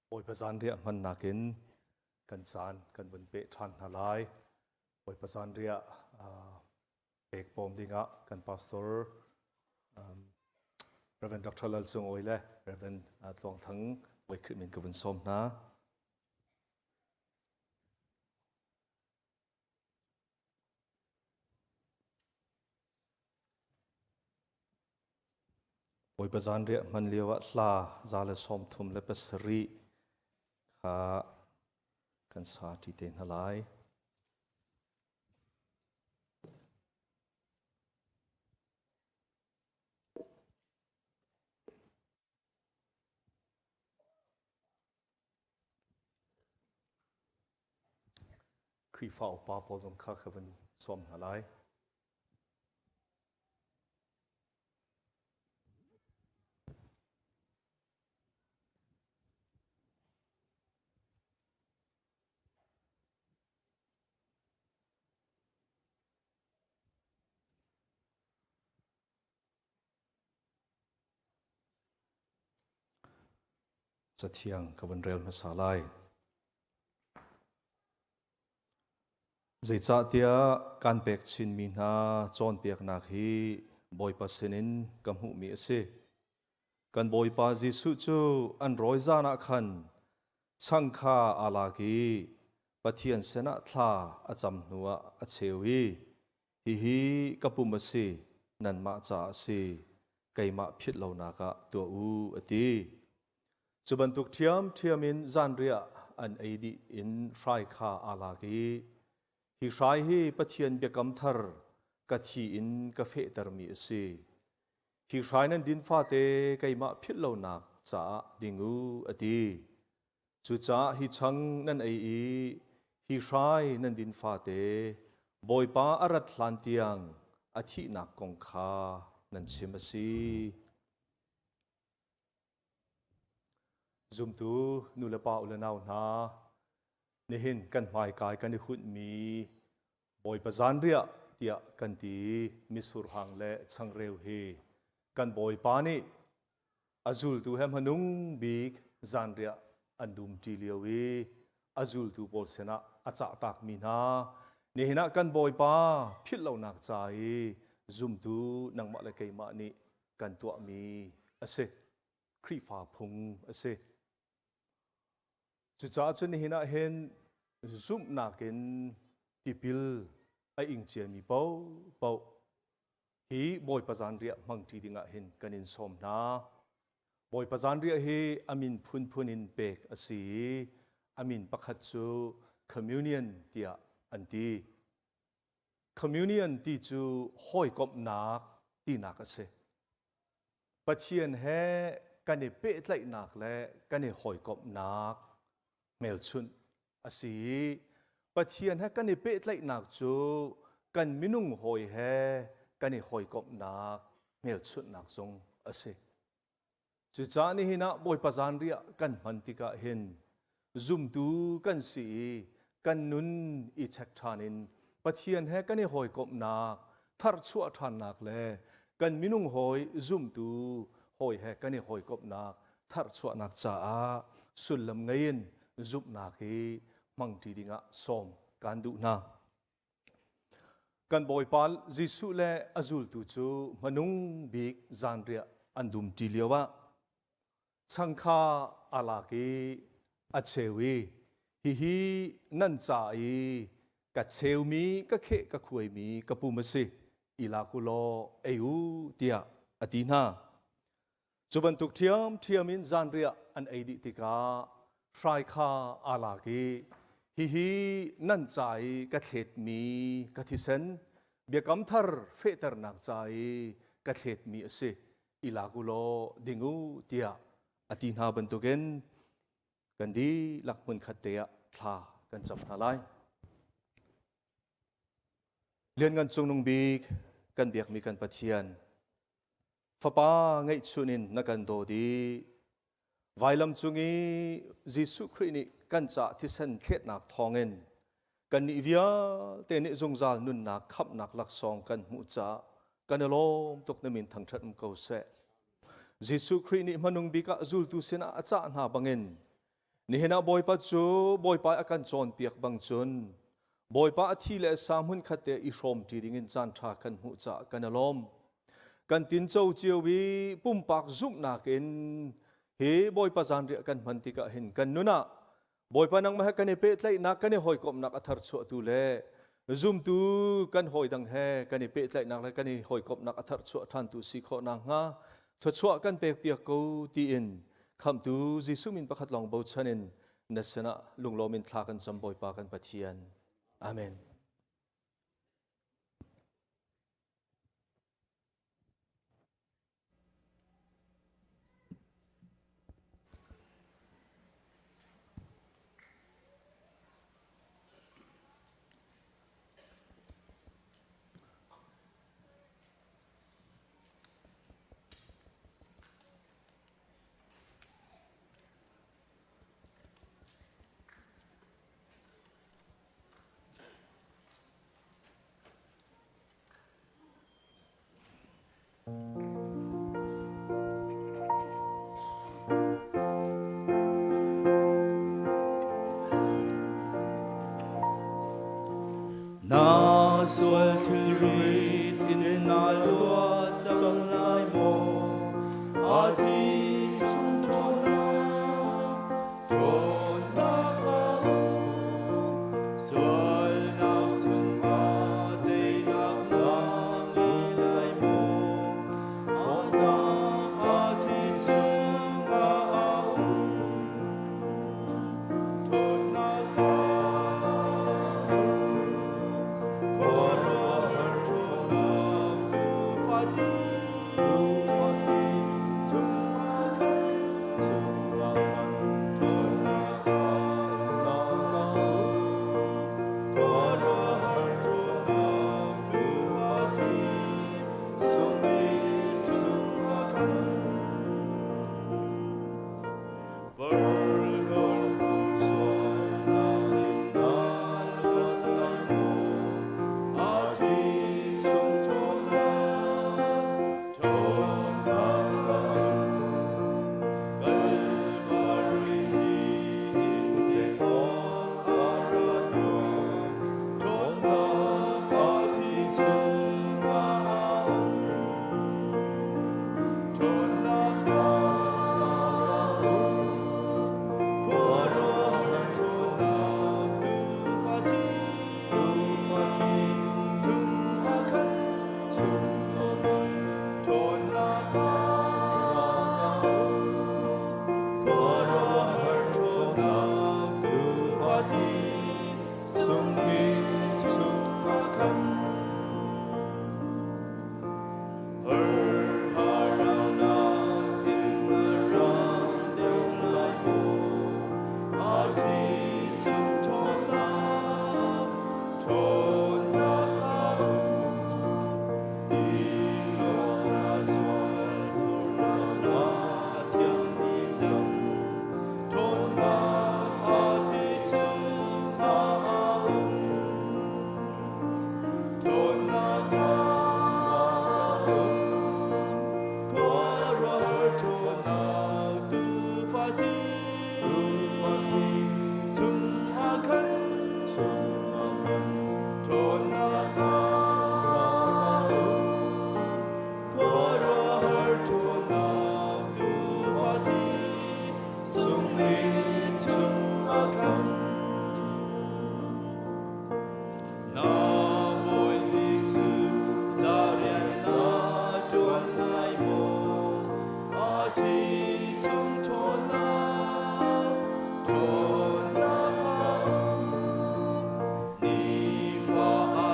Bawipa zanriah hmannak in kan caan kan vun peh ṭhan hna lai. Bawipa zanriah pek bawm dingah kan pastor Reverend Dr. Lal Cung Awi le Reverend Tluang Thang Bawi Khrih min ka vun sawm hna. Bawipa zanriah hman lioah hla 137 kha kan sa ṭi te hna lai. Khrihfa upa pawl zong kha ka van sawm hna lai. Cathiang ka vun rel hmasa lai. Zeicahtiah kan pek chinmi hna cawnpiaknak hi Bawipa sinin ka hmuhmi a si. Kan Bawipa Jesuh cu an rawi zan ah khan chang kha aa lak i Pathian sinah thla a cam hnuah a cheu i, Hihi ka pum a si, nanmah ca a si, keimah philh lonak ah tuah u, a ti. Cu bantuk ṭhiamṭhiam in zanriah an ei dih in hrai kha aa lak i, Hi hrai hi Pathian biakam thar ka thi in ka fehtermi a si. Hi hrai nan din fate keimah philh lonak caah ding u, a ti. Cucaah hi chang nan ei i hi hrai nan din fate Bawipa a rat hlan tiang a thihnak kong kha nan chim a si. Zumtu nu le pa u le nau hna, nihin kan hmaikai kan i hunhmi Bawipa zanriah tiah kan ti i misurhang le changreu hi kan Bawipa nih a zultu he hmanung bik zanriah an dumṭi lio i a zultu pawl sinah a cahtakmi hna nihin ah kan Bawipa philh lonak ca i zumtu nangmah le keimah nih kan tuahmi a si. Khrihfa phung a si. Cucaah cun nihin ah hin zumhnak in tipil a ing ciami paohpaoh hi Bawipa zanriah hmangṭi dingah hin kan in sawm hna. Bawipa zanriah hi a min phunphun in pek a si i a min pakhat cu communion tiah an ti. Communion ti cu hawikomhnak tinak a si. Pathian he kan i pehtlaihnak le kan i hawikomhnak hmelchunh a si i Pathian he kan i pehtlaihnak cu kan minung hawi he kan i hawikomhnak hmelchunhnak zong a si. Cucaah nihin ah Bawipa zanriah kan hman tikah hin zumtu kan si i kan nun i check ṭhan in Pathian he kan i hawikomhnak tharchuah ṭhannak le kan minung hawi zumtu hawi he kan i hawikomhnak tharchuahnak caah sullam ngei in zumhnak hi hmangṭi dingah sawm kan duh hna. Kan Bawipa Jesuh le a zultu cu hmanung bik zanriah an dumṭi lioah chang kha aa lak i a cheu i hihi nan ca i ka cheumi ka kheh ka khuaimi ka pum a si i lak u law ei u tiah a ti hna. Cu bantuk ṭhiamṭhiam in zanriah an ei dih tikah hrai kha aa lak i hihi nan ca i ka thletmi ka thisen biakam thar fehternak ca i ka thletmi a si i lak u law ding u tiah a ti hna bantukin kan dihlak hmunkhat te ah thla kan cam hna lai. Lianngan Cungnung Bik kan biakmi kan Pathian Fapa ngeihchun in na kan dawt i vailam cung i Jesuh Khrih nih kan cah thisen thletnak thawngin kannih vialte nih zungzal nunnak khamhnak laksawng kan hmuh caah kan i lawm tuk na min thangṭhat um ko seh. Jesuh Khrih nih hmanung bik ah zultu sinah a cah hna bangin. Nihin ah Bawipa cu Bawipa a kan cawnpiak bang cun Bawipa a thi le a sa hmunkhat te i hrawmṭi dingin caan ṭha kan hmuh caah kan i lawm. Kan tinco cio i pumpak zumhnak in hi Bawipa zanriah kan hman tikah hin kan nun ah Bawipa nangmah he kan i pehtlaihnak kan i hawikomhnak a tharchuahtu le zumtu kan hawi dang he kan i pehtlaihnak le kan i hawikomhnak a tharchuah ṭhantu si khawh nakhnga thluachuah kan pekpiak ko tiin khamhtu Jesuh min pakhat lawng bochan in na sinah lunglawm in thla kan cam Bawipa kan Pathian. Amen. Na sual thilrit in na luat cang lai maw? A thi chung ṭhawnnak, ṭhawnnak a um. Sualnak chungah teinak na ngei lai maw? Ṭhawnnak a thi chungah a um. Ṭhawnnak a um. Khuaruahhar ṭhawnnak tuufa thi, tuufa thi chungah khan, chungah khan ṭhawnnak a um. Khuaruahhar ṭhawnnak tuufa thi, sungmi chungah khan. Sungmi chungah khan Na Bawi Jesuh ca rian na ṭuan lai maw? A thi chung ṭhawnnak, ṭhawnnak a um. Nifa a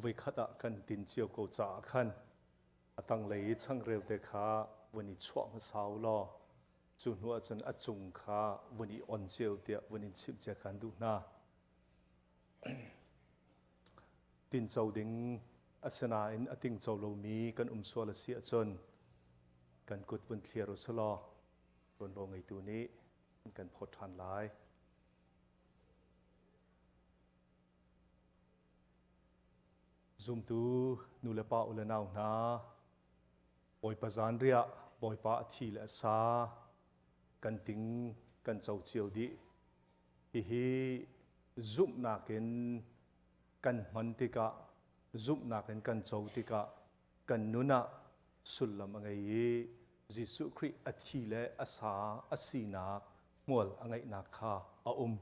Voikhat ah kan tin cio ko caah khan a tanglei i changreu te kha vun i chuah hmasa u law cu hnu ahcun a cung kha vun i on cio tiah vun in chimh cia kan duh hna. Tinco ding asinain a tingco lomi kan um sual a si ahcun kan kut vun thliar u selaw ṭuanvo ngeitu nih an kan phawt ṭhan lai. Zumtu nu le pa u le nau hna, Bawipa zanriah Bawipa a thi le a sa kan ting kan co cio dih. Hihi zumhnak in kan hman tikah, zumhnak in kan co tikah kan nun ah sullam a ngei i Jesuh Khrih a thi le a sa a sinak hmual a ngeihnak kha a um.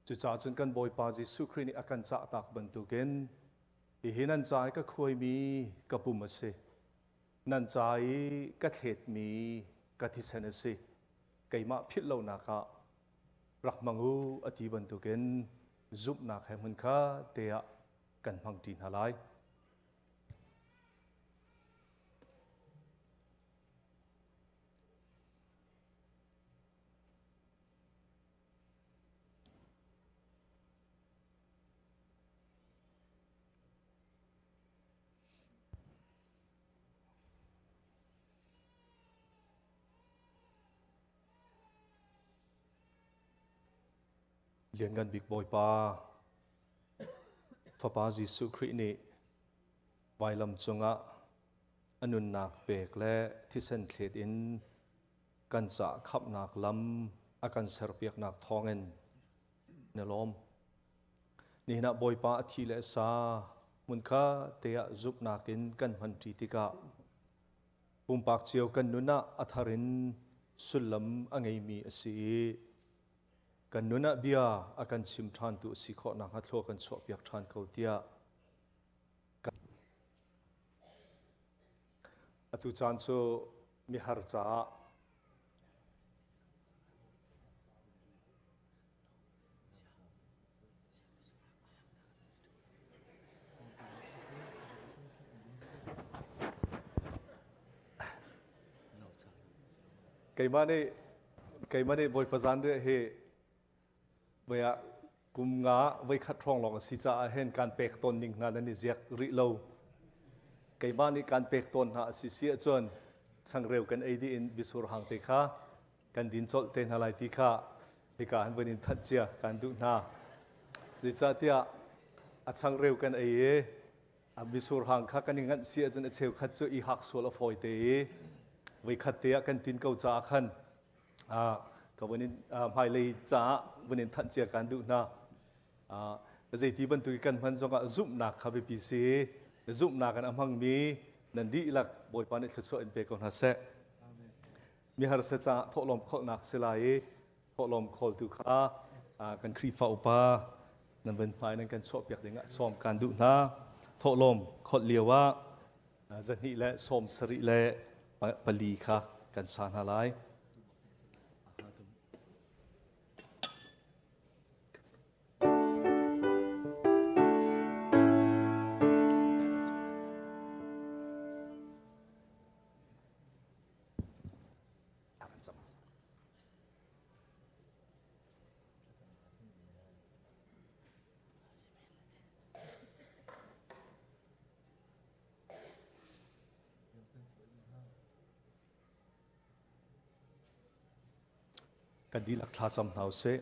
Cucaah cun kan Bawipa Jesuh Khrih nih a kan cahtak bantukin hihi nan ca i ka khuaimi ka pum a si, nan ca i ka thletmi ka thisen a si, keimah philh lonak ah rak hmang u a ti bantukin zumhnak he hmunkhat te ah kan hmangṭi hna lai. Lianngan bik Bawipa, Fapa Jesuh Khrih nih vailam cungah a nunnak pek le thisen thlet in kan caah khamhnak lam a kan serpiaknak thawngin na lawm. Nihin ah Bawipa a thi le a sa hmunkha te ah zumhnak in kan hmanṭi tikah pumpak cio kan nun ah a thar in sullam a ngeimi a si i kan nun ah bia a kan chim ṭhantu a si khawh nakhnga thlua kan chuahpiak ṭhan ko tiah Atu caan cu mihar caah keimah nih keimah nih Bawipa zanriah hi Voi ah kum nga voikhat hrawng lawng a si caah hin kaan pek tawn ning hna nan i ziak rih lo. Keimah nih kaan pek tawn hna a si si ahcun changreu kan ei dih in bisur hang te kha kan din colh te hna lai ti kha hika han vun in thanh cia kaan duh hna. Zeicahtiah a changreu kan ei i a misur hang kha kan i nganh si ahcun a cheukhat cu i hak sual a fawi te i voikhat te ah kan tin ko caah khan ka vun in hmailei caah vun in thanh cia kan duh hna. Zeiti bantuk kan hman zongah zumhnak kha biapi si. Zumhnak in a hmangmi nan dihlak Bawipa nih thluachuah in pe ko hna seh. Mi harsa caah thawhlawm kholhnak si lai i thawhlawm khawltu kha kan Khrihfa upa nan van hmai nan kan chuahpiak dingah sawm kan duh hna. Thawhlawm kholh lio ah zahnih le 74 le pali kha kan sa hna lai. Kan dihlak thlacam hna usih.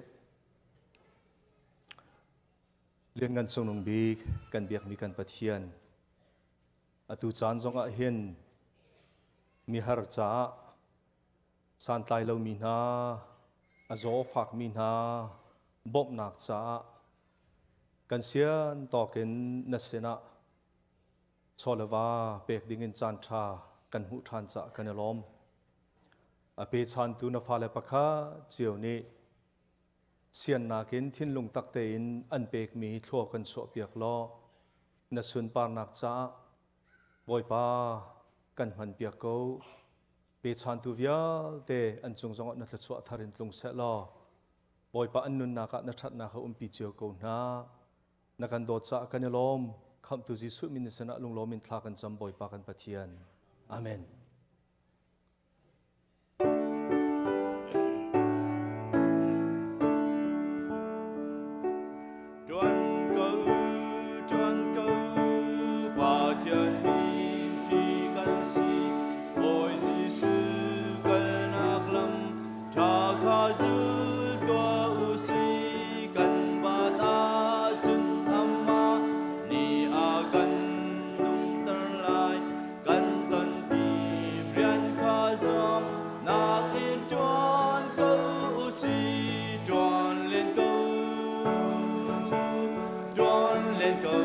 Lianngan Cungnung Bik kan biakmi kan Pathian, atu caan zongah hin mihar caah santlai lomi hna, a zaw fakmi hna bawmhnak caah kan sian tawkin na sinah chaw le va pek dingin caan ṭha kan hmuh ṭhan caah kan i lawm. A pechantu na fale pakhat cio nih siannak in thinlung tak tein an pekmi thlua kan chuahpiak law na sunparnak caah Bawipa kan hmanpiak ko. Pechantu vialte an cung zongah na thluachuah thar in tlung seh law Bawipa an nunnak ah na ṭhatnak ha umpi cio ko hna. Na kan dawt caah kan i lawm. Khamhtu Jesuh min sinah lunglawm in thla kan cam Bawipa kan Pathian. Amen. Tuan ko, tuan ko, Pathian min thi kan si, Bawi Jesuh kalnak lam ṭha kha zul tuah u si, kan bat ahcun amah nih a kan nungter lai. Kan tonpi rian kha zuam nakin ṭuan ko u si, ṭuan len ko, ṭuan len ko,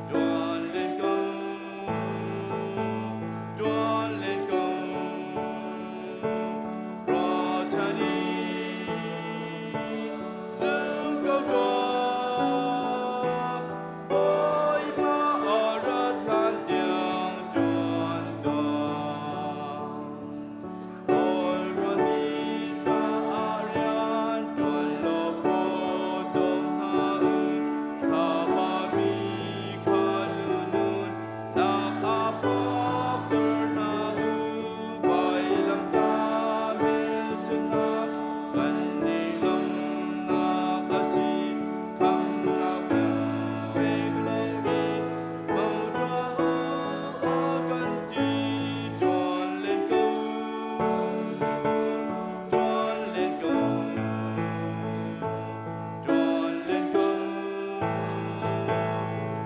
ṭuan len ko, ṭuan len ko. Ruahchan i zum ko tuah, Bawipa a rat hlan tiang ṭuan tuah. Bawipa mi caah rian ṭuan law paw cawm hna u. Thaba mi kha lunun nak ah pawkter hna u. Vailamtah hmelchunhnak kan i lawmhnak a si. Khamnak pek lomi mawṭaw a kan ti. Ṭuan len ko, ṭuan len ko, ṭuan len ko,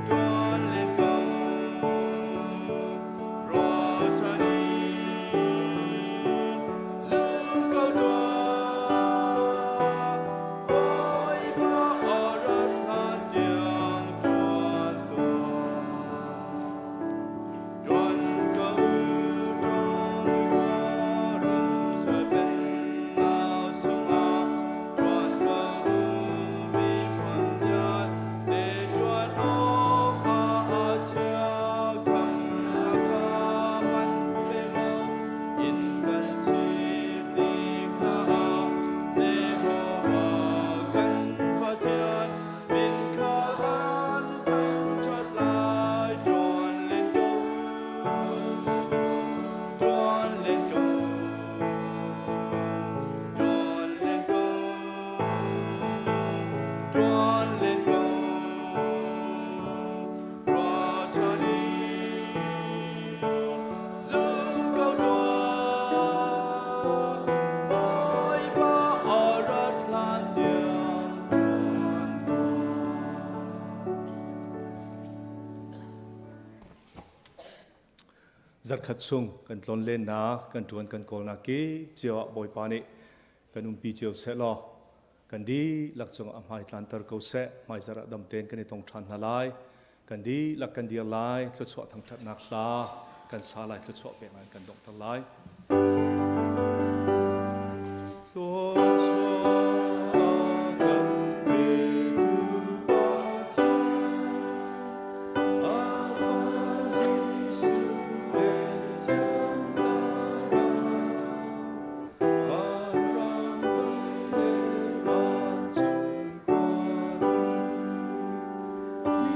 ṭuan len ko. Ruahchan i zum ko tuah, Bawipa a rat hlan tiang ṭuan tuah. Ṭuan ko u, ṭuan u, rum pennak chungah ṭuan ko u, miphun vialte ṭuan awkah a chia khamnak kha man pe maw in kan chim tik hna ah Jehovah kan Pathian min kha an thangṭhat lai. Ṭuan len ko, ṭuan len ko, ṭuan len ko, ṭuan len ko. Ruahchan i zum ko tuah, Bawipa a rat hlan tiang ṭuan tuah. Zarkhat chung kan tlon lennak, kan ṭuan kan kawlnak kip cio ah Bawipa nih kan umpi cio seh law kan dihlak cungah a hmai tlanter ko seh. Hmaizarh ah dam tein kan i tong ṭhan hna lai. Kan dihlak kan dir lai. Thluachuah thangṭhatnak hla kan sa lai. Thluachuah pek in kan donghter lai. Thluachuah kan petu Pathian, a Fa Jesuh le Thiang Thlarau, vanram le vancung khuanu, mi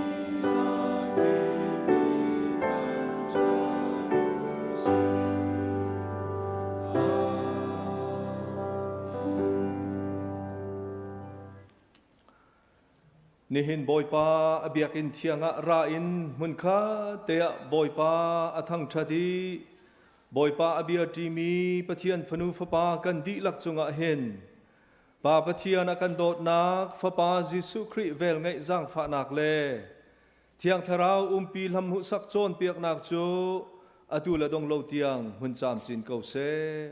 zakip le thangṭhat u sih. Nihin Bawipa a biakinn thiang ah ra in hmunkhat te ah Bawipa a thangṭhat i Bawipa a bia ṭimi Pathian fanu fapa kan dihlak cungah hin Pa Pathian a kan dawtnak, Fapa Jesuh Khrih velngeih zaangfahnak le Thiang Thlarau umpi hlamhmuhsak cawnpiaknak cu atu le dong lo tiang hmun camcin ko seh.